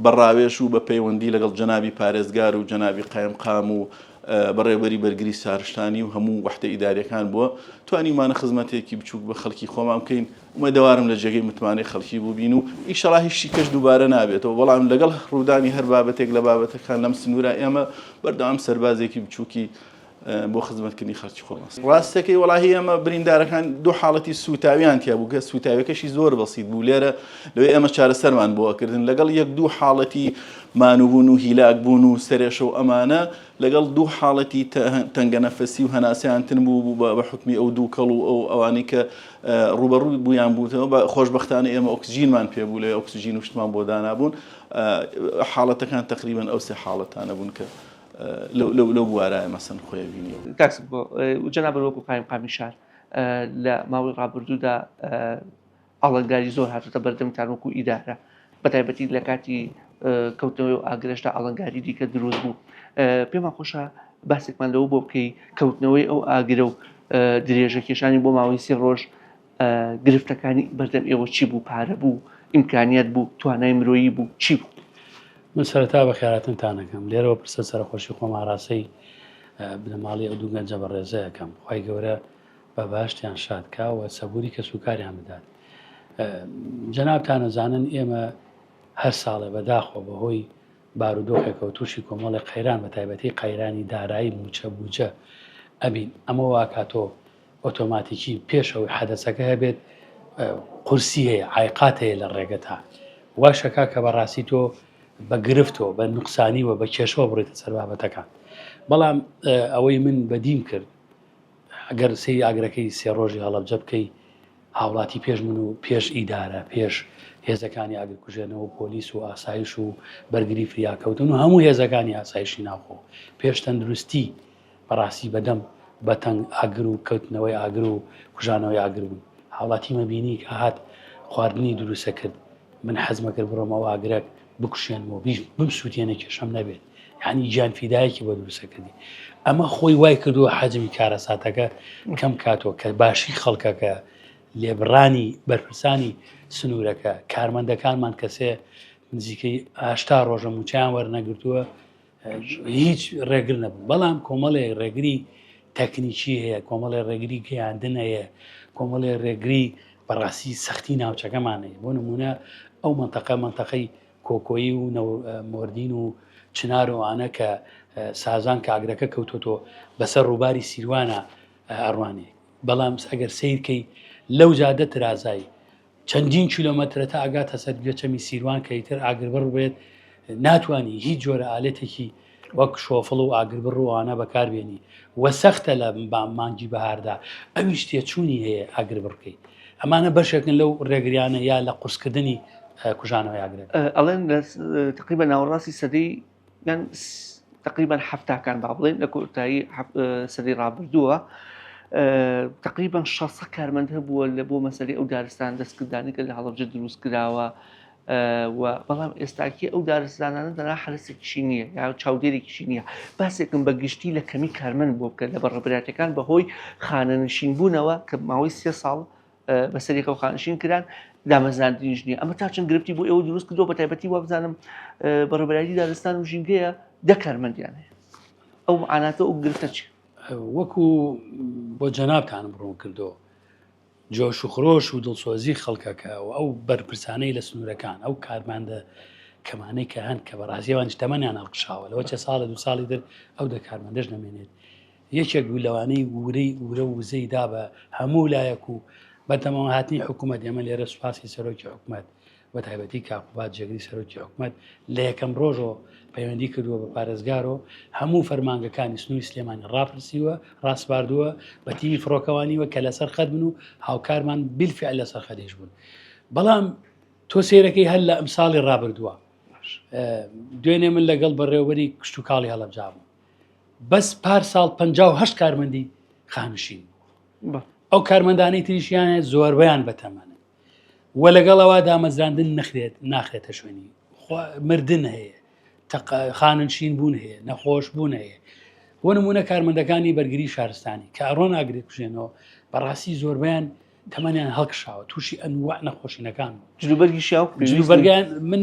بە ڕاوێژ و بە پەیوەندی لەگەڵ جەنابی پارێزگار و جەنابی قایمقام و. بەڕێوەبەری بەرگری شارستانی و هەموو وەحدە ئیداریەکان بووە توانیومانە خزمەتێکی بچووک بە خەڵکی خۆمان بکەین ئومێدەوارم لە جێگەی متمانەی خەڵکی بووبین و ئیشەڵا هیچ شتیکەش دووبارە نابێتەوە بەڵام لەگەڵ ڕوودانی هەر بابەتێک لە بابەتەکان لەم سنوورە ئێمە بەردەوام سەربازێکی بچووکی بۆ خزمەتکردنی خەڵکی خۆمان. ڕاستەکەی وەڵاهی ئێمە بریندارەکان دوو حاڵەتی سووتاویان تیا بوو کە سووتاویەکەشی زۆر بەسیت بوو لێرە لەوێ ئێمە چارەسەرمان بۆ ئەکردن لەگەڵ یەک دوو حاڵەتی مانووبوون و هیلاک بوون و سەرێشە و ئەمانە لەگەڵ دوو حاڵەتی تەنگەنەفەسی و هەناسەیان تن بوو بوو بە حوکمی ئەو دووکەڵ و ئەو ئەوانەی کە ڕووبەڕوو بوویان بووتەوە بە خۆشبەختانە ئێمە ئۆکسجینمان پێ بوو لەوێ ئۆکسجین و شتمان بۆ دانابوون حاڵەتەکان تقریبا ئەو سێ حاڵەتانە بوون کە لەو بوارایە مەسەن خۆی بینیوە. کاک سمکۆ جەنابت وەکو قایمقامی شار لە ماوەی ڕابردوودا ئاڵنگاری زۆر هاتوتە بەردەمتان وەکو ئیدارە بەتایبەتی لە کاتی کەوتنەوەی و ئاگرەشدا ئاڵنگاری دیکە دروست بوو پێمان خۆشە باسێکمان لەوە بۆ بکەی کەوتنەوەی ئەو ئاگرە و درێژە کێشانی بۆ ماوەی سێ ڕۆژ گرفتەکانی بەردەم ئێوە چی بوو پارە بوو ئیمکانیات بوو توانای مرۆیی بوو چی بوو؟ من سەرەتا بەخێراتنتان ئەکەم لێرەوە پرسە سەرەخۆشی خۆم ئاراستەی بنەماڵەی ئەو دوو گەنجە بەڕێزە ئەکەم خوای گەورە بە بەهەشتیان شاد کا و سەبوری کەسوکاریان بدات جەنابتان ئەزانن ئێمە هەر ساڵێ بەداخەوە بەهۆی بارودۆخێکەوە تووشی کۆمەڵی قەیران بە تایبەتی قەیرانی دارایی موچە بوجە ئەبین ئەمە واکاتۆ ئۆتۆماتیکی پێش ئەوەی حەدەسەکە هەبێت قورسی هەیە عیقات هەیە لە ڕێگەتا واشەکا کە بەڕاستی تۆ بە گرفتەوە بە نوقسانی و بە کێشەوە بڕیتە سەر بابەتەکان بەڵام ئەوەی من بەدیم کرد ئەگەر سەیری ئاگرەکەی سێ ڕۆژی هەڵەبجە بکەی هاوڵاتی پێش من و پێش ئیدارە پێش هێزەکانی ئاگرکوژێنەوە و پۆلیس و ئاسایش و بەرگری فریاکەوتن و هەموو هێزەکانی ئاسایشی ناوخۆ پێش تەندروستی بەڕاستی بەدەم بەتەنگ ئاگر و کەوتنەوەی ئاگر و کوژانەوەی ئاگر بوون هاوڵاتیمە بینی کە هات خواردنی دروستە کرد من حەزمە کرد بڕۆم ئەو ئاگرەک بکوشێنمەوە بیش بمسووتێنە کێشەم نەبێت یعنی گیان فیدایەکی بۆ دروستە کردی ئەمە خۆی وای کردووە حەجمی کارەساتەکە کەم کاتەوە کە باشی خەڵکەکە لێبڕانی بەرپرسانی سنوورەکە کارمەندەکانمان کەسێ نزیکەی هشتا ڕۆژە موچیان وەرنەگرتووە هیچ ڕێگر نەبوو بەڵام کۆمەڵێ ڕێگری تەکنیکی هەیە کۆمەڵێ ڕێگری گەیاندن هەیە کۆمەڵێ ڕێگری بەڕاستی سەختی ناوچەکەمان هەیە بۆ نمونە ئەو منتەقە منتەقەی کۆکۆیی و مۆردین و چنار و ئەوانە کە سازان کە ئاگرەکە کەوتۆتۆ بەسەر ڕووباری سیروانە ئەڕوانێ بەڵام ئەگەر سیرکەی لەو جادە ترازای چەندین کیلۆمەترە تا ئەگاتە سەر گوێ چەمی سیروان کە ئیتر ئاگربڕ بێت ناتوانانی هیچ جۆرە ئالێتێکی وەک شۆفڵ و ئاگربڕ و ئەوانە بەکاربێنی و سەختە لە مانگی بەهاردا ئەویش تێچوونی هەیە ئاگربڕکەی ئەمانە بەشێکن لەو ڕێگریانە یا لە قورسکردنی کوژانەوەی ئاگرەکە. ئەڵێن لە تقریبا ناوەڕاستی سەدەی یان تقریبا حەفتاکان با بڵێن لە کۆتایی سەدەی ڕابردووە تقریبا 600 کارمەند هەبووە لە بۆ مەسەری ئەو دارستان دەستکردانی کە لە هەڵەبجە دروست کراوە و بەڵام ئێستاکی ئەو دارستانانە تەنها حەرەسێکیشی نییە یا چاودێرێکیشی نییە باسێکم بە گشتی لە کەمی کارمەند بۆ بکە لە بەڕێوەبەرایەتیەکان بەهۆی خانەنشین بوونەوە کە ماوەی سێ ساڵ بەسەرێکەوە خانشین کران دامەزراندنیش نییە ئەمە تا چەند گرفتی بۆ ئێوە دروست کردو بە تایبەتی وابزانم بەڕێوەبەرایەتی دارستان و ژینگەیە دە کارمەندیان هەیە ئەو معاناتە ئەو گرفتە چی وەکو بۆ جەنابتانم ڕوون کردەوە جۆش و خرۆش و دڵسۆزی خەڵکەکە و ئەو بەرپرسانەی لە سنوورەکان ئەو کارماندە کەمانەی کە هەن کە بەڕاستی ئەوانیش تەمەنیان هەڵکشاوە لەوە چە ساڵە دو ساڵی تر ئەو دە کارمەندەش نەمێنێت یەکێک بوو لەوانەی ورەی ورە و وزەی دا بە هەموو لایەک و بەتەمەوە هاتنی حکوومەت ئێمە لێرە سوپاسی سەرۆکی حکوومەت بە تایبەتی کاک قوباد جێگری سەرۆکی حکومەت لە یەکەم ڕۆژەوە پەیوەندی کردووە بە پارێزگارەوە هەموو فەرمانگەکانی سنووری سلێمانی ڕاپرسیوە ڕاسپاردووە بە تیمی فڕۆکەوانیوە کە لەسەر خەت بن و هاوکارمان بیلفعل لەسەر خەتیش بوون بەڵام تۆ سێرەکەی هەر لە ئەمساڵی ڕابردووە دوێنێ من لەگەڵ بەڕێوەبەری کشتوکاڵی هەڵەبجە بووم بەس پار ساڵ 58 کارمەندی خانشین بوو ئەو کارمەندانەی تریشیانە زۆربەیان بەتەمەنن و لەگەڵ ئەوە دامەزراندن نەخرێت ناخرێتە شوێنی مردن هەیە خاننشین بوون هەیە نەخۆش بوون هەیە بۆ نمونە کارمەندەکانی بەرگری شارستانی کە ئەڕۆن ئاگرێ کوژێنەوە بەڕاستی زۆربیان تەمەنیان هەڵکشاوە تووشی ئەنوع نەخۆشینەکان جلوبەرگی شیاو جلوبەرگیان من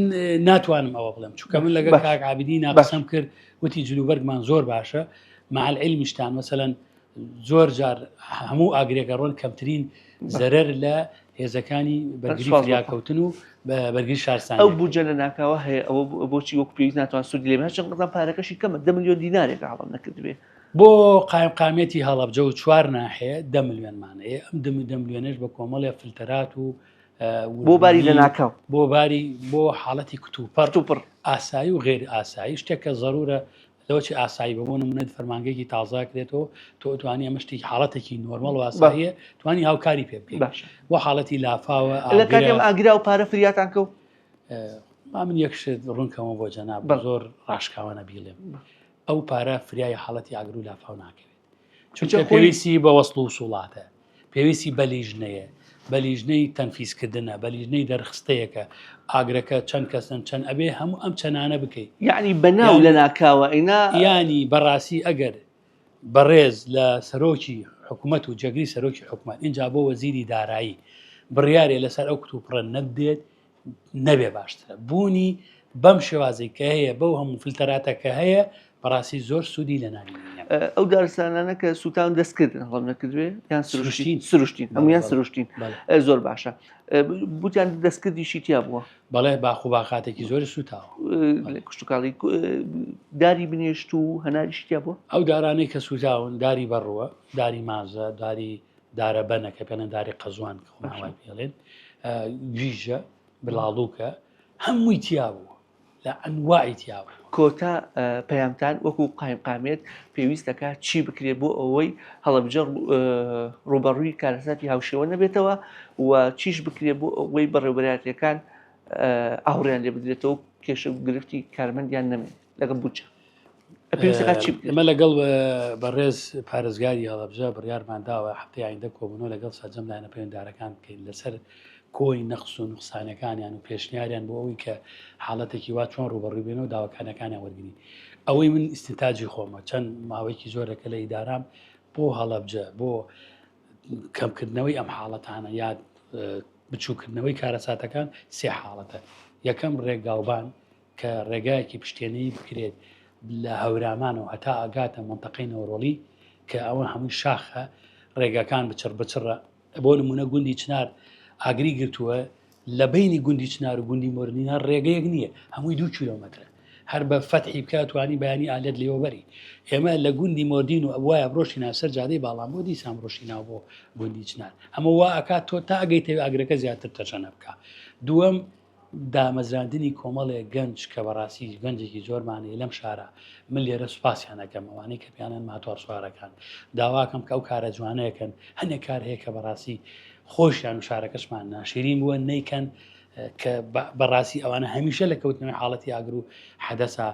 ناتوانم ئەوە بڵێم چونکە من لەگەڵ کاک عابدی ناقسەم کرد وتی جلوبەرگمان زۆر باشە. مع العلمیشتان مەسەلەن زۆر جار هەموو ئاگرێکە ڕۆن کەمترین زەرەر لە هێزەکانی بەرگری فریاکەوتن و بەرگری شارستانی ئەو بودجە لە ناکاوە هەیە ئەوە بۆچی وەک پێویست ناتوان سوودی لێ هەرچەند قەزان پارەکەشی کەمە 10 ملیۆن دینارێک هەڵم نەکردبێ بۆ قایمقامیەتی هەڵەبجە و چوار ناحیە دە ملیۆنمان هەیە ئەم دە ملیۆنەش بە کۆمەڵێ فلتەرات و بۆ باری لە ناکاو بۆ باری بۆ حاڵەتی کتوپڕ توپڕ ئاسایی و غێر ئاسایی شتێک کە زەرورە لەوەچی ئاسایی بە بۆ نمونە فەرمانگەیەکی تازە کرێتەوە تۆ توانی ئەمە شتێکی حاڵەتێکی نۆرمەڵ و ئاساییە توانی هاوکاری پێ بکەیت باش بۆ حاڵەتی لافاوە لە کاتی ئەم ئاگرا و پارە فریاتان کەوت با من یەک شت ڕوونکەمەوە بۆ جەناب بەڵێ. زۆر ڕاشکاوانە بیڵێم ئەو پارە فریای حاڵەتی ئاگر و لافاو ناکەوێت چونکە چونکە خۆی- پێویستی بە وەسڵ و وسوڵاتە پێویستی بە لیژنەیە بە لیژنەی تەنفیزکردنە بە لیژنەی دەرخستەیەکە ئاگرەکە چەند کەسن چەند ئەبێ هەموو ئەم چەنانە بکەیت یعنی بەناو لە ناکاوە ئینا ینی بەڕاستی ئەگەر بەڕێز لە سەرۆکی حکوومەت و جێگری سەرۆکی حکوومەت اینجا بۆ وەزیری دارایی بڕیارێ لەسەر ئەو کتوپڕە نەدێت نەبێ باشترە بوونی بەم شێوازی کە هەیە بەو هەموو فلتەراتە کە هەیە بەڕاستی زۆر سوودی لە نابینین ئەو دارستانانە کە سووتان دەستکردن هەڵم نەکردوێ یان سروشتین سروشتین هەمویان سروشتین زۆر باشە بوتیان دەستکردیشی تیا بووە بەڵێ باخ و باخاتێکی زۆری سوتاوە کشتتوکاڵی داری بنێشت و هەناریشی تیا بووە ئەو دارانەی کە سوتاون داری بەڕووە داری مازە داری دارە بەنە کە پێڵێن داری قەزوان کە خۆمان پێڵێن گیژە بڵاڵوکە هەمووی تیا بوو لە ئەنواعی تیا بوو. کۆتا پەیامتان وەکو قایمقامیەت پێویست دەکات چی بکرێت بۆ ئەوەی هەڵەبجە ڕووبەڕووی کارەساتی هاوشێوە نەبێتەوە و چیش بکرێت بۆ ئەوەی بەڕێوەبەرایەتیەکان ئاوڕیان لێ بدرێتەوە کێشە و گرفتی کارمەندیان نەمێنێت لەگەڵ بودجە؟ ئێمە لەگەڵ بەڕێز پارێزگاری هەڵەبجە بڕیارمان داوە هەفتەی ئایندە کۆبوونەوە لەگەڵ سەرجەم لایەنە پەیوەنددارەکان بکەین لەسەر کۆی نەقس و نوقسانەکانیان و پێشنیاریان بۆ ئەوەی کە حاڵەتێکی وا چۆن ڕووبەڕووی بێنەوە داواکانەکانیان وەرگین ئەوەی من ئیستنتاجی خۆمە چەند ماوەیەکی زۆرەکە لە ئیدارام بۆ هەڵەبجە بۆ کەمکردنەوەی ئەم حاڵەتانە یا بچووکردنەوەی کارەساتەکان سێ حاڵەتە یەکەم ڕێگاوبان کە ڕێگایەکی پشتێنەیی بکرێت لە هەورامانەوە هەتا ئەگاتە مەنتەقەی نەورۆڵی کە ئەوە هەمووی شاخە ڕێگاکان بچڕ بچڕە بۆ نمونە گوندی چنار ئاگری گرتووە لە بینی گوندی چنار و گوندی مۆرنینا ڕێگەیەک نییە هەمووی دو کیلۆمەترە هەر بە فەتحی بکە توانی بەیانی ئالێت لێوەبەری ئێمە لە گوندی مۆردین و ئەوایە بڕۆشی ناسەر جادەی باڵام بۆ دیسان ڕۆشی ناو بۆ گوندی چنار ئەمە وا ئەکات تۆ تا ئەگەیتەوە ئاگرەکە زیاتر تەشەنە بکە دووەم دامەزراندنی کۆمەڵێک گەنج کە بەڕاستی گەنجێکی زۆرمان هەیە لەم شارە من لێرە سوپاسیان ئەکەم ئەوانەی کە پیانن ماتۆڕ سوارەکان داواکەم کە ئەو کارە جوانەیەکەن هەنێک کار هەیە کە بەڕاستی خۆشیان و شارەکەشمان ناشرین بووە نیکەن کە بەڕاستی ئەوانە هەمیشە لە کەوتنەوەی حاڵەتی ئاگر و حەدەسا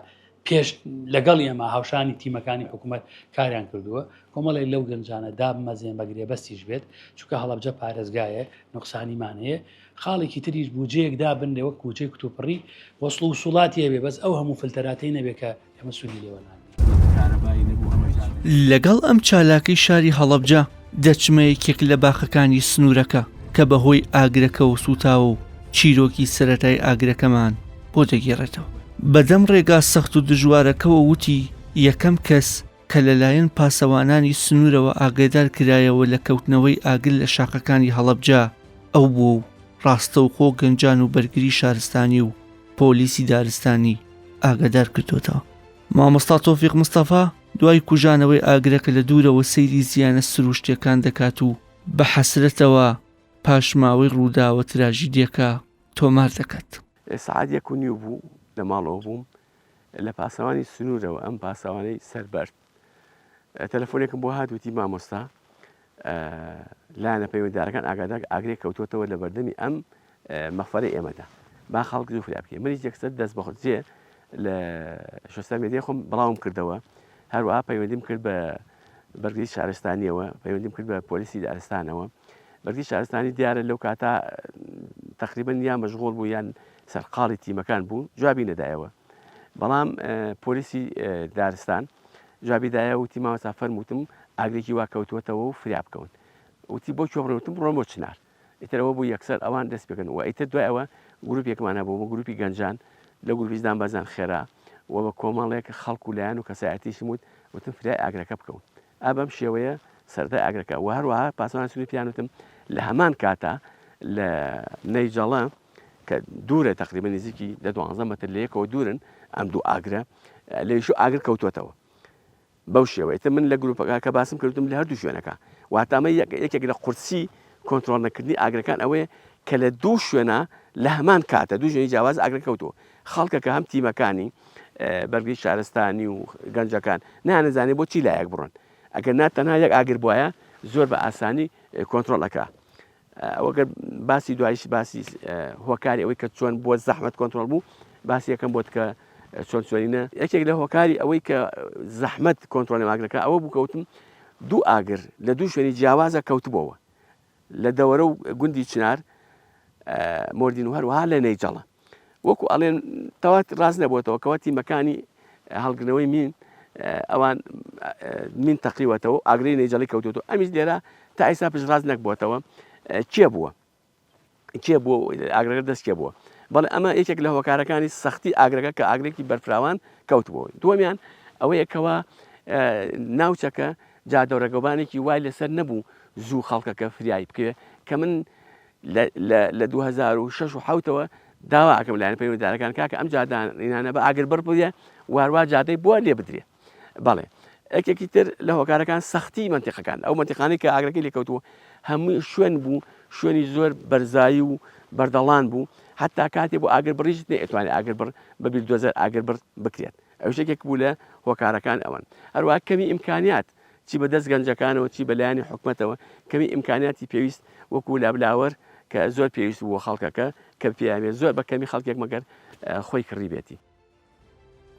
پێش لەگەڵ ئێمە هاوشانی تیمەکانی حکوومەت کاریان کردووە کۆمەڵێک لەو گەنجانە دابمەزێن بە گرێبەستیش بێت چونکە هەڵەبجە پارێزگایە نوقسانیمان هەیە خاڵێکی تریش بودجەیەک دابنرێ وەک بودجەی کتوپڕی وەسڵ و وسوڵاتی هەبێ بەس ئەو هەموو فلتەراتەی نەبێ کە ئێمە سوودی لێوە نابینین. لەگەڵ ئەم چالاکەی شاری هەڵەبجە دەچمە یەکێک لە باخەکانی سنوورەکە کە بەهۆی ئاگرەکەوە سووتاوە و چیرۆکی سەرەتای ئاگرەکەمان بۆ دەگێڕێتەوە. بەدەم ڕێگا سەخت و دژوارەکەوە وتی، یەکەم کەس کە لەلایەن پاسەوانانی سنوورەوە ئاگادار کرایەوە لە کەوتنەوەی ئاگر لە شاخەکانی هەڵەبجە ئەو بووە و ڕاستەوخۆ گەنجان و بەرگری شارستانی و پۆلیسی دارستانی ئاگادار کردۆتەوە. مامۆستا تۆفیق مستەفا دوای کوژانەوەی ئاگرەکە لە دوورەوە سەیری زیانە سروشتیەکان دەکات و بە حەسرەتەوە پاشماوەی ڕووداوە تراژیدیەکە تۆمار دەکات. سەعات یەک و نیو بوو لە ماڵەوە بووم لە پاسەوانی سنوورەوە ئەم پاسەوانەی سەربەرد تەلەفۆنێکم بۆ هات وتی مامۆستا لایەنە پەیوەنددارەکان ئاگادار ئاگرێک کەوتوتەوە لە بەردەمی ئەم مەخفەرەی ئێمەدا با خەڵک زوو فریا بکەین منیش یەکسەر دەست بە جێ لە شۆستا مێدیای خۆم بڵاوم کردەوە هەروەها پەیوەندیم کرد بە بەرگری شارستانیەوە پەیوەندیم کرد بە پۆلیسی دارستانەوە بەرگری شارستانی دیارە لەو کاتا تقریبا یا مەشغوڵ بوو یان سەرقاڵی تیمەکان بوو جوابی نەدایەوە بەڵام پۆلیسی دارستان جوابی دایە وتی مامۆستا فەرمووتم ئاگرێکی وا کەوتووەتەوە و فریا بکەون وتی بۆ کوێ بڕۆم وتم بڕۆم بۆ چنار ئیتر ئەوە بوو یەکسەر ئەوان دەست پێکردن و ئیتر دوای ئەوە گروپێکمان هەبوو بۆ گروپی گەنجان لە گروپیش دامبەزان خێرا و بە کۆمەڵێک خەڵک و لایەن و کەسایەتیشم وت وتم فریای ئاگرەکە بکەون ئا بەم شێوەیە سەرەتای ئاگرەکە و هەروەها پاسەوانی سنووری پێیان وتم لە هەمان کاتا لە نەیجەڵە کە دوورە تقریبا نزیکی دە دوانزە مەتر لە یەکەوە دوورن ئەم دوو ئاگرە لەویش ئاگر کەوتووەتەوە بەو شێوەیە ئیتر من لە گروپەکە کە باسم کردم لە هەردوو شوێنەکە واتە ئەمە یەکێک لە قورسی کۆنترۆڵ نەکردنی ئاگرەکان ئەوەیە کە لە دوو شوێنە لە هەمان کاتە دوو شوێنی جیاواز ئاگرە کەوتووە خەڵکەکە هەم تیمەکانی بەرگری شارستانی و گەنجەکان نانەزانێ بۆ چی لایەک بڕۆن ئەگەر نا تەنها یەک ئاگر بواە زۆر بە ئاسانی کۆنترۆڵ ئەکرا ئەوە گەر باسی دوایش باسی هۆکاری ئەوەی کە چۆن بۆ زەحمەت کۆنترۆڵ بوو باسی یەکەم بۆت کە چۆن چۆنینە یەکێک لە هۆکاری ئەوەی کە زەحمەت کۆنترۆڵی ئاگرەکە ئەوە بوو کەوتم دوو ئاگر لە دوو شوێنی جیاوازە کەوتبەوە لە دەوەرە و گوندی چنار مۆردین و هەروەها لە نەیجەڵە وەکو ئەڵێن تەوات ڕاست نەبووتەوە کەەوە تیمەکانی هەڵگرنەوەی مین ئەوان مین تەقیوەتەوە ئاگری نەیجەڵی کەوتوەوە ئەمیش لێرە تا ئێستا پشتڕاست نەکبووەتەوە کێ بووە کێ بووە ئاگرەکە دەست کێ بووە بەڵێ ئەمە یەکێک لە هۆکارەکانی سەختی ئاگرەکە کە ئاگرێکی بەرفراوان کەوتبووە دووەمیان ئەوەیە کەوا ناوچەکە جادەڕێگەوبانێکی وای لەسەر نەبوو زوو خەڵکەکە فریای بکەوێت کە من لە 2006 و حوتەوە داوا ئەکەم لایەن پەیوەندیدارەکان کاکە ئەم جادانە بە ئاگر بڕ بێ واروا جادەی بووە لێ بدرێ بەڵێ یەکێکی تر لە هۆکارەکان سەختی منتیقەکان ئەو منتیقانەی کە ئاگرەکەی لێکەوتووە هەمووی شوێن بوو شوێنی زۆر بەرزایی و بەردەڵان بوو حتا کاتێ بۆ ئاگر بڕیش نەیتوانێت ئاگر بڕ بە بیلدۆزەر ئاگر بڕ بکرێت ئەو یەکێک بوو لە هۆکارەکان ئەوەن هەروە کەمی ئیمکانیات چی بە دەست گەنجەکانەوە چی بە لایەنی حکومەتەوە کەمی ئیمکانیاتی پێویست وەکو لابلاوەر کە زۆر پێویست بوو خەڵکەکە کە پێیانێ زۆر بە کەمی خەڵکێک مەگەر خۆی کڕی بێتی.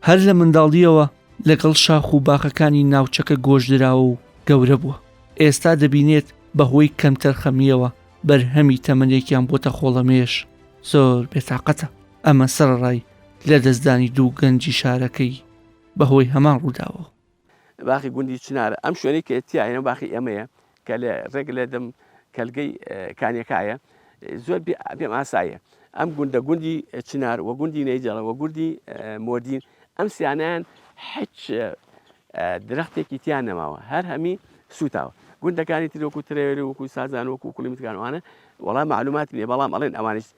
هەر لە منداڵییەوە لەگەڵ شاخ و باخەکانی ناوچەکە گۆشدراوە و گەورە بووە، ئێستا دەبینێت بەهۆی کەمتەرخەمییەوە بەرهەمی تەمەنێکیان بۆتە خۆڵەمێش، زۆر بێتاقەتە، ئەمە سەرەڕای لەدەستدانی دوو گەنجی شارەکەی بەهۆی هەمان ڕووداوەوە. باخی گوندی چنارە ئەم شوێنەی کە تیاینە باخی ئێمەیە کە لە ڕێک لە دەم کەلگەی کانیەکایە زۆر پێم ئاساییە ئەم گوندە گوندی چنار و گوندی نەیجەڵە و گوندی مۆدین ئەم سیانیان هیچ درەختێکی تیان نەماوە هەر هەمی سوتاوە گوندەکانی تر وەکو ترێوێ وەکو سازان وەکو کولیمتکانوانە وەڵام معلومات نییە بەڵام ئەڵێن ئەوانیش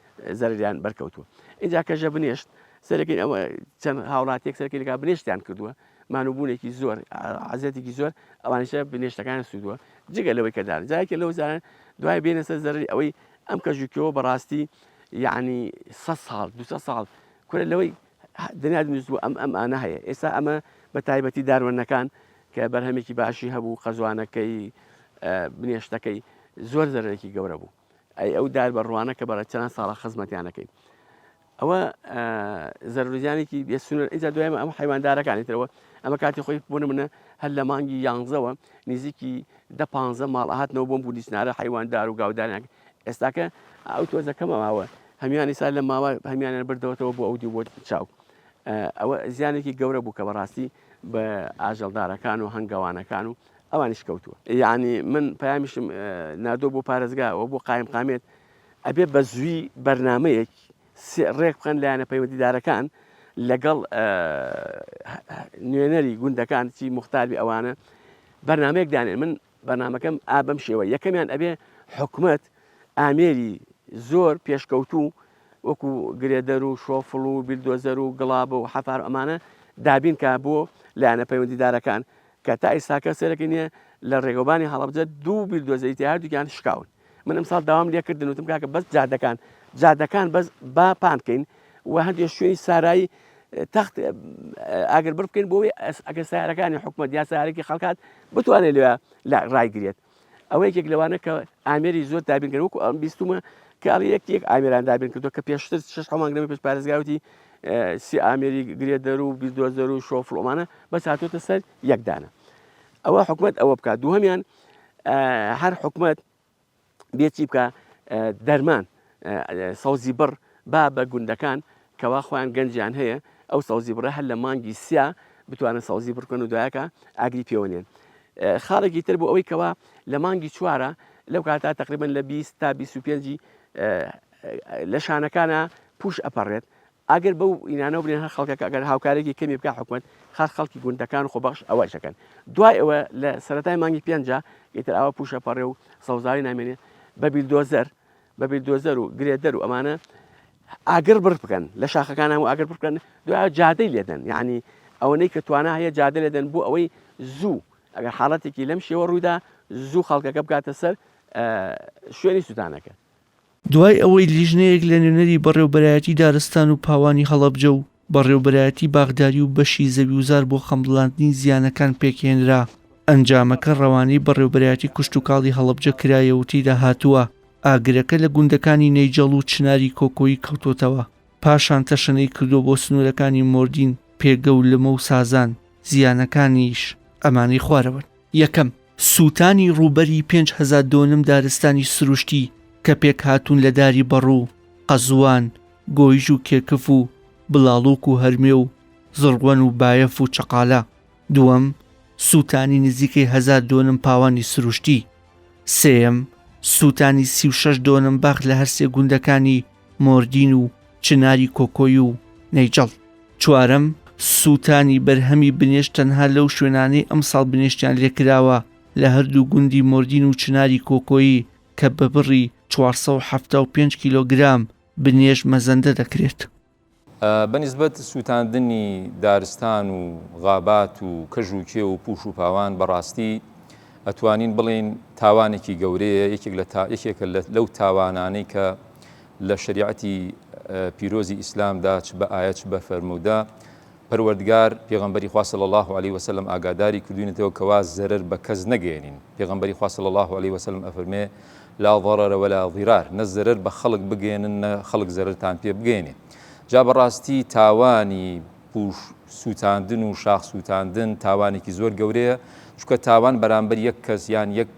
زەرریان بەرکەوتووە اینجا کەژە بنێشت سەرەکەی ئەوە چەند هاوڵاتیەک سەرەکی لەگا بنێشتیان کردووە مانوبوونێکی زۆر عەزێتێکی زۆر ئەوانیشە بنێشتەکان سوودوە جگە لەوەی کە دار جایکە لەو زانان دوای بێنە سەر زەرری ئەوەی ئەم کەژوکەوە بەڕاستی یعنی سە ساڵ دو ساڵ کورە لەوەی دنیا دروست بوو ئەم ئەم ئانە هەیە ئێستا ئەمە بە تایبەتی داروەنەکان کە بەرهەمێکی باشی هەبوو قەزوانەکەی بنێشتەکەی زۆر زەرێکی گەورە بوو ئەی ئەو دار بە ڕوانە کە بەڕە چەند ساڵە خزمەتیانەکەی ئەوە زەرەرو زیانێکی بێ سنوور ئینجا دوای ئەمە حەیواندارەکانی ترەوە ئەمە کاتی خۆی بۆ نمونە هەر لە مانگی یانزەوە نزیکی دە پانزە ماڵ هاتنەوە بۆم بوو حەیواندار و گاوداریان ئێستاکە ئەو تۆزە کەمە ماوە هەمیانی سا لە ماوە هەمیانیان بردەوەتەوە بۆ ئەو دیو بۆ چاو ئەوە زیانێکی گەورە بوو کە بەڕاستی بە ئاژەڵدارەکان و هەنگەوانەکان و ئەوانیش کەوتووە یعنی من پەیامیشم نادۆ بۆ پارێزگا و بۆ قایم قامێت ئەبێ بە زووی بەرنامەیەک ڕێک بخەن لایەنە پەیوەندیدارەکان لەگەڵ نوێنەری گوندەکان چی مختاربی ئەوانە بەرنمەیەک دانێن من بەرنمەکەم ئا بەم شێوە یەکەمیان ئەبێ حکومت ئامێری زۆر پێشکەوتوو وەکو گرێدەر و شۆفڵ و بیلدۆزەر و گڵابە و حەفار ئەمانە دابین کا بۆ لایەنە پەیوەندیدارەکان کە تا ئیساکە سەرەکە نییە لە ڕێگەوبانی هەڵەبجە دوو بیلدۆزەری تیا هەردووکیان شکاون من ئەمساڵ داوام لێ کردن وتم کاکە بەس جادەکان جادەکان بەس با پان بکەین و هەندێک شوێنی سارایی تەخت ئاگر بڕ بکەین بۆ ئەگەر سیارەکانی حکومت یا سیارێکی خەڵکات بتوانێت لێ لە ڕایگرێت ئەوە یەکێک لەوانە کە ئامێری زۆر دابین کرد وەکو ئەم بیستومە کە ئەڵێ یەک یەک ئامێران دابین کردو کە پێشتر شش مانگ لەمە پێش پارێزگاوتی سی ئامێری گرێدەر و بیردۆزەر و شۆفڵۆمانە بەس هاتۆتە سەر یەکدانە ئەوە حکومت ئەوە بکات دووهەمیان هەر حکومت بێ چی بکە دەرمان سەوزی بڕ با بە گوندەکان کەوا خۆیان گەنجیان هەیە ئەو سەوزی بڕە هەر لە مانگی سیا بتوانن سەوزی بڕکەن و دوایەکە ئاگری پێوەنێن خاڵێکی تر بۆ ئەوەی کەوا لە مانگی چوارە لەو کاتا تقریبا لە 20 تا 25 لە شانەکانە پوش ئەپەڕێت. ئاگر بەو ئینانەوە بنێن هەر خەڵکەکە ئەگەر هاوکارێکی کەمی بکە حکومت خاک خەڵکی گوندەکان و خۆبەخش ئەوەش دەکەن دوای ئەوە لە سەرەتای مانگی پێنجا ئیتر ئاوا پوشە پەڕێ و سەوزایی نامێنێ بە بیلدۆزەر بە بیلدۆزەر و گرێدەر و ئەمانە ئاگر بڕ بکەن لە شاخەکان هەموو ئاگر بڕ بکەن دوای جادەی لێدەن یعنی ئەوەنەی کە توانا هەیە جادە لێدەن بۆ ئەوەی زوو ئەگەر حاڵەتێکی لەم شێوە ڕوویدا زوو خەڵکەکە بگاتە سەر شوێنی سووتانەکە. دوای ئەوەی لیژنەیەک لە نوێنەری بەڕێوبەرایەتی دارستان و پاوانی هەڵەبجە و بەڕێوبەرایەتی باخداری و بەشی زەویوزار بۆ خەمڵاندنی زیانەکان پێکهێنرا، ئەنجامەکە ڕەوانەی بەڕێوبەرایەتی کشتوکاڵی هەڵەبجە کرایە و تێیدا هاتووە، ئاگرەکە لە گوندەکانی نەیجەڵ و چناری کۆکۆیی کەوتۆتەوە، پاشان تەشەنەی کردووە بۆ سنوورەکانی مۆردین، پێگە و لمە و سازان، زیانەکانیش ئەمانەی خوارەوەن. یەکەم، سووتانی ڕووبەری 5000 دۆنم دارستانی سروشتی کە پێکهاتوون لە داری بەڕوو، قەزوان، گۆیژ و کێکف و بڵاڵوک و هەرمێ و زڕگوەن و بایەف و چەقالە. دووەم، سووتانی نزیکەی هەزار دۆنم پاوانی سروشتی. سێیەم، سووتانی 36 دۆنم باخ لە هەرسێ گوندەکانی مۆردین و چناری کۆکۆی و نەیجەڵ. چوارەم، سووتانی بەرهەمی بنێشت تەنها لەو شوێنانەی ئەمساڵ بنێشتیان لێکراوە لە هەردوو گوندی مۆردین و چناری کۆکۆیی کە بە بڕی 475 کیلۆگرام بنێشت مەزەندە دەکرێت. بە نیسبەت سووتاندنی دارستان و غابات و کەژ و کێو و پووش و پاوان بە ڕاستی ئەتوانین بڵێین تاوانێکی گەورەیە یەکێک لە تا یەکێکە لەو تاوانانەی کە لە شەریعەتی پیرۆزی ئیسلامدا چ بە ئایەت چ بە فەرموودە پەروەردگار پێغەمبەری خوا صلی اللە علیه وسلم ئاگاداری کردوینەتەوە کەوا زەرەر بە کەس نەگەیەنین پێغەمبەری خوا صلی اللە علیه وسلم ئەفەرمێ لا ضرر ولا ضرار نە زەرەر بە خەڵک بگەیەنن نە خەڵک زەرەرتان پێ بگەیەنێ جا بەڕاستی تاوانی پوش سووتاندن و شاخ سووتاندن تاوانێکی زۆر گەورەیە چونکە تاوان بەرامبەر یەک کەس یان یەک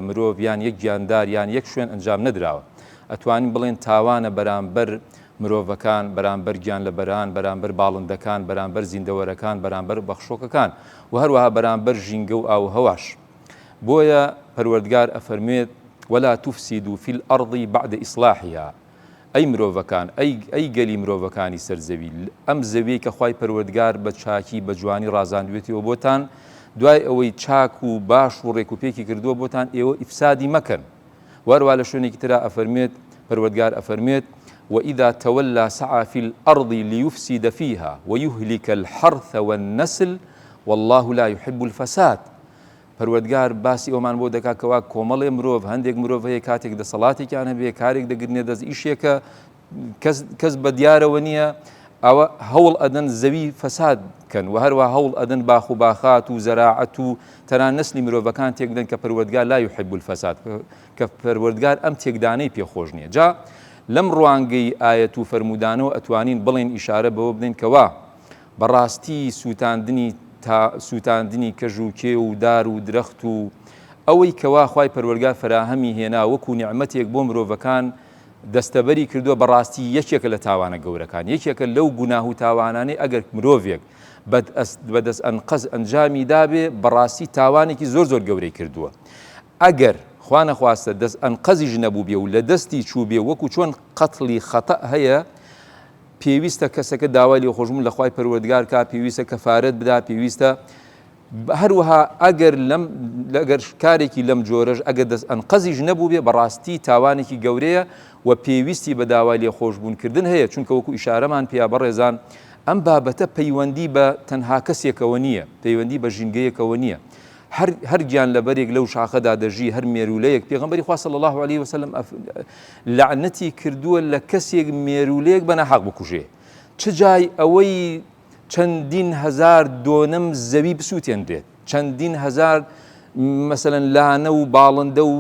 مرۆڤ یان یەک گیاندار یان یەک شوێن ئەنجام نەدراوە ئەتوانین بڵێن تاوانە بەرامبەر مرۆڤەکان، بەرامبەر گیانلەبەران، بەرامبەر باڵندەکان، بەرامبەر زیندەوەرەکان، بەرامبەر بەخشۆکەکان و هەروەها بەرامبەر ژینگە و ئاووهەواش. بۆیە پەروەردگار ئەفەرموێت، ولا تفسدوا فی الارض بعد اصلاحها، ئەی مرۆڤەکان، ئەی ئەی گەلی مرۆڤەکانی سەر زەوی، ئەم زەویەی کە خوای پەروەردگار بە چاکی بە جوانی ڕازاندوێتیەوە بۆتان، دوای ئەوەی چاک و باش و ڕێکوپێکی کردووە بۆتان، ئێوە ئیفسادی مەکەن. وەهەروەها لە شوێنێکی ترا ئەفەرموێت، پەروەردگار ئەفەرموێت، وإذا تولى سعى في الأرض ليفسد فيها ويهلك الحرث والنسل والله لا يحب الفساد پەروەردگار باسی ئەومان بۆ دەکات کەوا کۆمەڵێ مرۆڤ هەندێک مرۆڤ هەیە کاتێک دەسەڵاتێکیان هەبێ کارێک دەگرنە دەست ئیشێکە کەس کەس بە دیارەوە نییە ئەوە هەوڵ ئەدەن زەوی فەساد بکەن و هەروە هەوڵ ئەدەن باخ و باخات و زەراعەت و تەنان نەسلی مرۆڤەکان تێک بدەن کە پەروەردگار لا یحب الفساد کە پەروەردگار ئەم تێکدانەی پێ خۆش نییە جا لەم ڕوانگەی ئایەت و فەرموودانەوە ئەتوانین بڵێن ئیشارە بەوە بدەین کەوا بەڕاستی سووتاندنی تا سووتاندنی کەژ و کێو و دار و درەخت و ئەوەی کەوا خوای پەروەرگار فەراهەمی هێنا وەکو نیعمەتێک بۆ مرۆڤەکان دەستەبەری کردووە بەڕاستی یەکێکە لە تاوانە گەورەکان یەکێکە لەو گوناه و تاوانانەی ئەگەر مرۆڤێک بە دەست ئەنقەست ئەنجامی دابێ بەڕاستی تاوانێکی زۆر زۆر گەورەی کردووە ئەگەر خوا نەخواستە دەست ئەنقەزیش نەبووبێ و لە دەستی چووبێ وەکو چۆن قەتڵی خەتەء هەیە پێویستە کەسەکە داوای لێخۆشبوون لە خوای پەروەردگار کا پێویستە کەفارەت بدا پێویستە هەروەها ئەگەر لەم ئەگەر کارێکی لەم جۆرەش ئەگەر دەست ئەنقەزیش نەبووبێ بەڕاستی تاوانێکی گەورەیە و پێویستی بە داوای لێخۆشبوون کردن هەیە چونکە وەکو ئیشارەمان پیا بەڕێزان ئەم بابەتە پەیوەندی بە تەنها کەسێکەوە نییە پەیوەندی بە ژینگەیەکەوە نییە هەر هەر گیان لەبەرێک لەو شاخەدا دەژی هەر مێرولەیەک پێغمبەری خوا صلی الله علیه وسلم لەعنەتی کردووە لە کەسێک مێرولەیەک بە ناحەق بکوژێ چ جای ئەوەی چەندین هەزار دۆنم زەوی بسووتێنرێت، چەندین هەزار مەسەلەن لانە و باڵندە و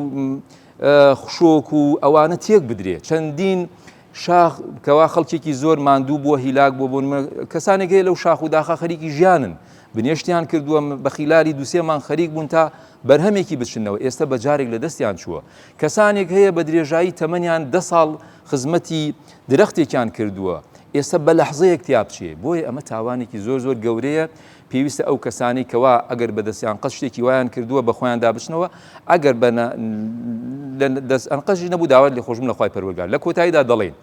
خشۆک و ئەوانە تێک بدرێ، چەندین شاخ کەوا خەڵکێکی زۆر ماندوو بووە هیلاک بووە بۆ کەسانێک هەیە لەو شاخ و داخە خەریکی ژیانن بنێشتیان کردووە بە خیلالی دوسێ مانگ خەریک بوون تا بەرهەمێکی بچنەوە ئێستا بە جارێک لە دەستیان چووە کەسانێک هەیە بە درێژایی تەمەنیان دە ساڵ خزمەتی درەختێکیان کردووە ئێستا بە لەحزەیەک تیا بچێ بۆیە ئەمە تاوانێکی زۆر زۆر گەورەیە پێویستە ئەو کەسانەی کەوا ئەگەر بە دەستیان قەت شتێکی وایان کردووە بە خۆیاندا بچنەوە ئەگەر بە دەست ئەنقەزیش نەبوو داوات لێخۆشبوون لە خوای پەروەردگار لە کۆتاییدا دەڵێین.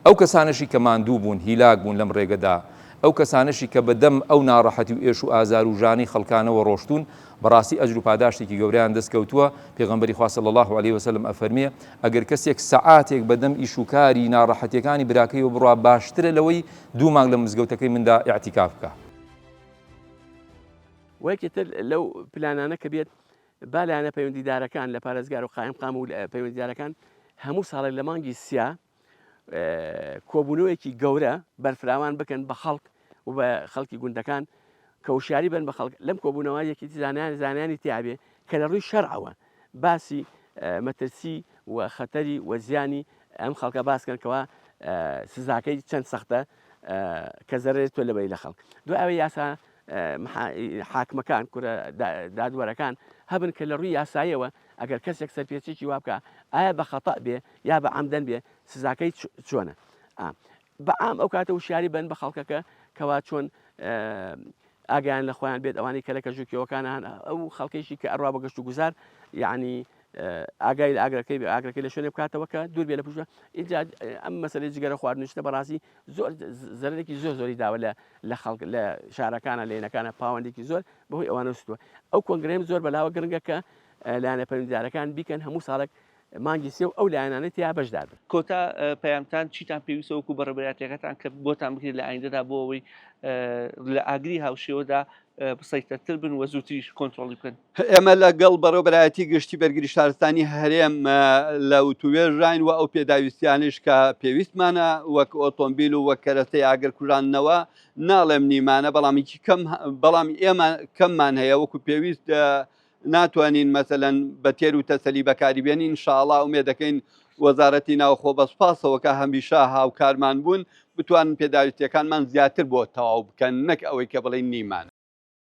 ئەو کەسانەشی کە ماندوو بوون، هیلاک بوون لەم ڕێگەدا، ئەو کەسانەشی کە بە دەم ئەو ناڕەحەتی و ئێش و ئازار و ژانەی خەڵکانەوە ڕۆشتوون، بەڕاستی ئەجر و پاداشتێکی گەورەیان دەست کەوتووە، پێغەمبەری خوا صلی اللە علیە وسلم ئەفەرمێ، ئەگەر کەسێک سەعاتێک بە دەم ئیش و کاری ناڕەحەتیەکانی براکەیەوە بڕوا باشترە لەوەی دوو مانگ لە مزگەوتەکەی مندا ئیعتیکاف بکا. وە یەکێ تر لەو پلانانە کە بێت با لایەنە پەیوەندیدارەکان لە پارێزگار و قایمقام و پەیوەندیدارەکان هەموو ساڵێک لە مانگی سیا کۆبوونەوەیەکی گەورە بەرفراوان بکەن بە خەڵک و بە خەڵکی گوندەکان کە وشیاری بن بە خەڵک لەم کۆبوونەوە یەکێتی زانایان زانایانی تیاابێ کە لە ڕووی شەرعەوە باسی مەترسی و خەتەری و زیانی ئەم خەڵکە باسکەن کەوا سزاکەی چەند سەختە کە زەرێت تۆ لەبەی لە خەڵک دوای یاسا حاکمەکان کورە دادوەرەکان هەبن کە لە ڕووی یاساییەوە ئەگەر کەسێک سەرپێچێکی وا بکا ئایا بە خەتەء بێ یا بە عەمدەن بێ سزاکەی چۆنە بە عام ئەو کاتە وشیاری بن بە خەڵکەکە کەوا چۆن ئاگیان لە خۆیان بێت ئەوانەی کە لە کەژ و کێوەکان هەن ئەو خەڵکێکی کە ئەڕوا بە گەشت و گوزار یعنی ئاگای لە ئاگرەکەی بێ ئاگرەکەی لە شوێنێ بکاتەوە کە دوور بێ لە پوشە اینجا ئەم مەسەلەی جگەرە خواردنشتە بەڕاستی زۆر زەرەرێکی زۆر زۆری داوە لە لە خەڵک لە شارەکانە لێنەکانە پاوەندێکی زۆر بەهۆی ئەوانە سووە ئەو کۆنگرەیەم زۆر بەلاوە گرنگە کە لایەنە پەیوەندیدارەکان بیکەن هەموو ساڵێک مانگی سێ و ئەو لایەنانەی تیا بەشدار بن. کۆتا پەیامتان چیتان پێویستە وەکو بەڕێوەبەرایەتیەکەتان کە بۆتان بکرێت لە ئایندەدا بۆ ئەوەی لە ئاگری هاوشێوەدا بسەیتەرتر بن و زووتریش کۆنترۆڵی بکەن؟ ئێمە لەگەڵ بەڕێوەبەرایەتی گشتی بەرگری شارستانی هەرێم لە وتووێژداین و ئەو پێداویستیانەیش کە پێویستمانە وەک ئۆتۆمبیل و وەک کەرەستەی ئاگرکوژاندنەوە ناڵێم نیمانە بەڵام کەم بەڵام ئێمە کەممان هەیە وەکو پێویست ناتوانین مەسەلەن بە تێر و تەسەلی بەکاری بێنین ان شاءاللە ئومێد دەکەین وەزارەتی ناوخۆ بە سوپاسەوە کە هەمیشە هاوکارمان بوون بتوانن پێداویستیەکانمان زیاتر بۆ تەواو بکەن نەک ئەوەی کە بڵێین نیمان.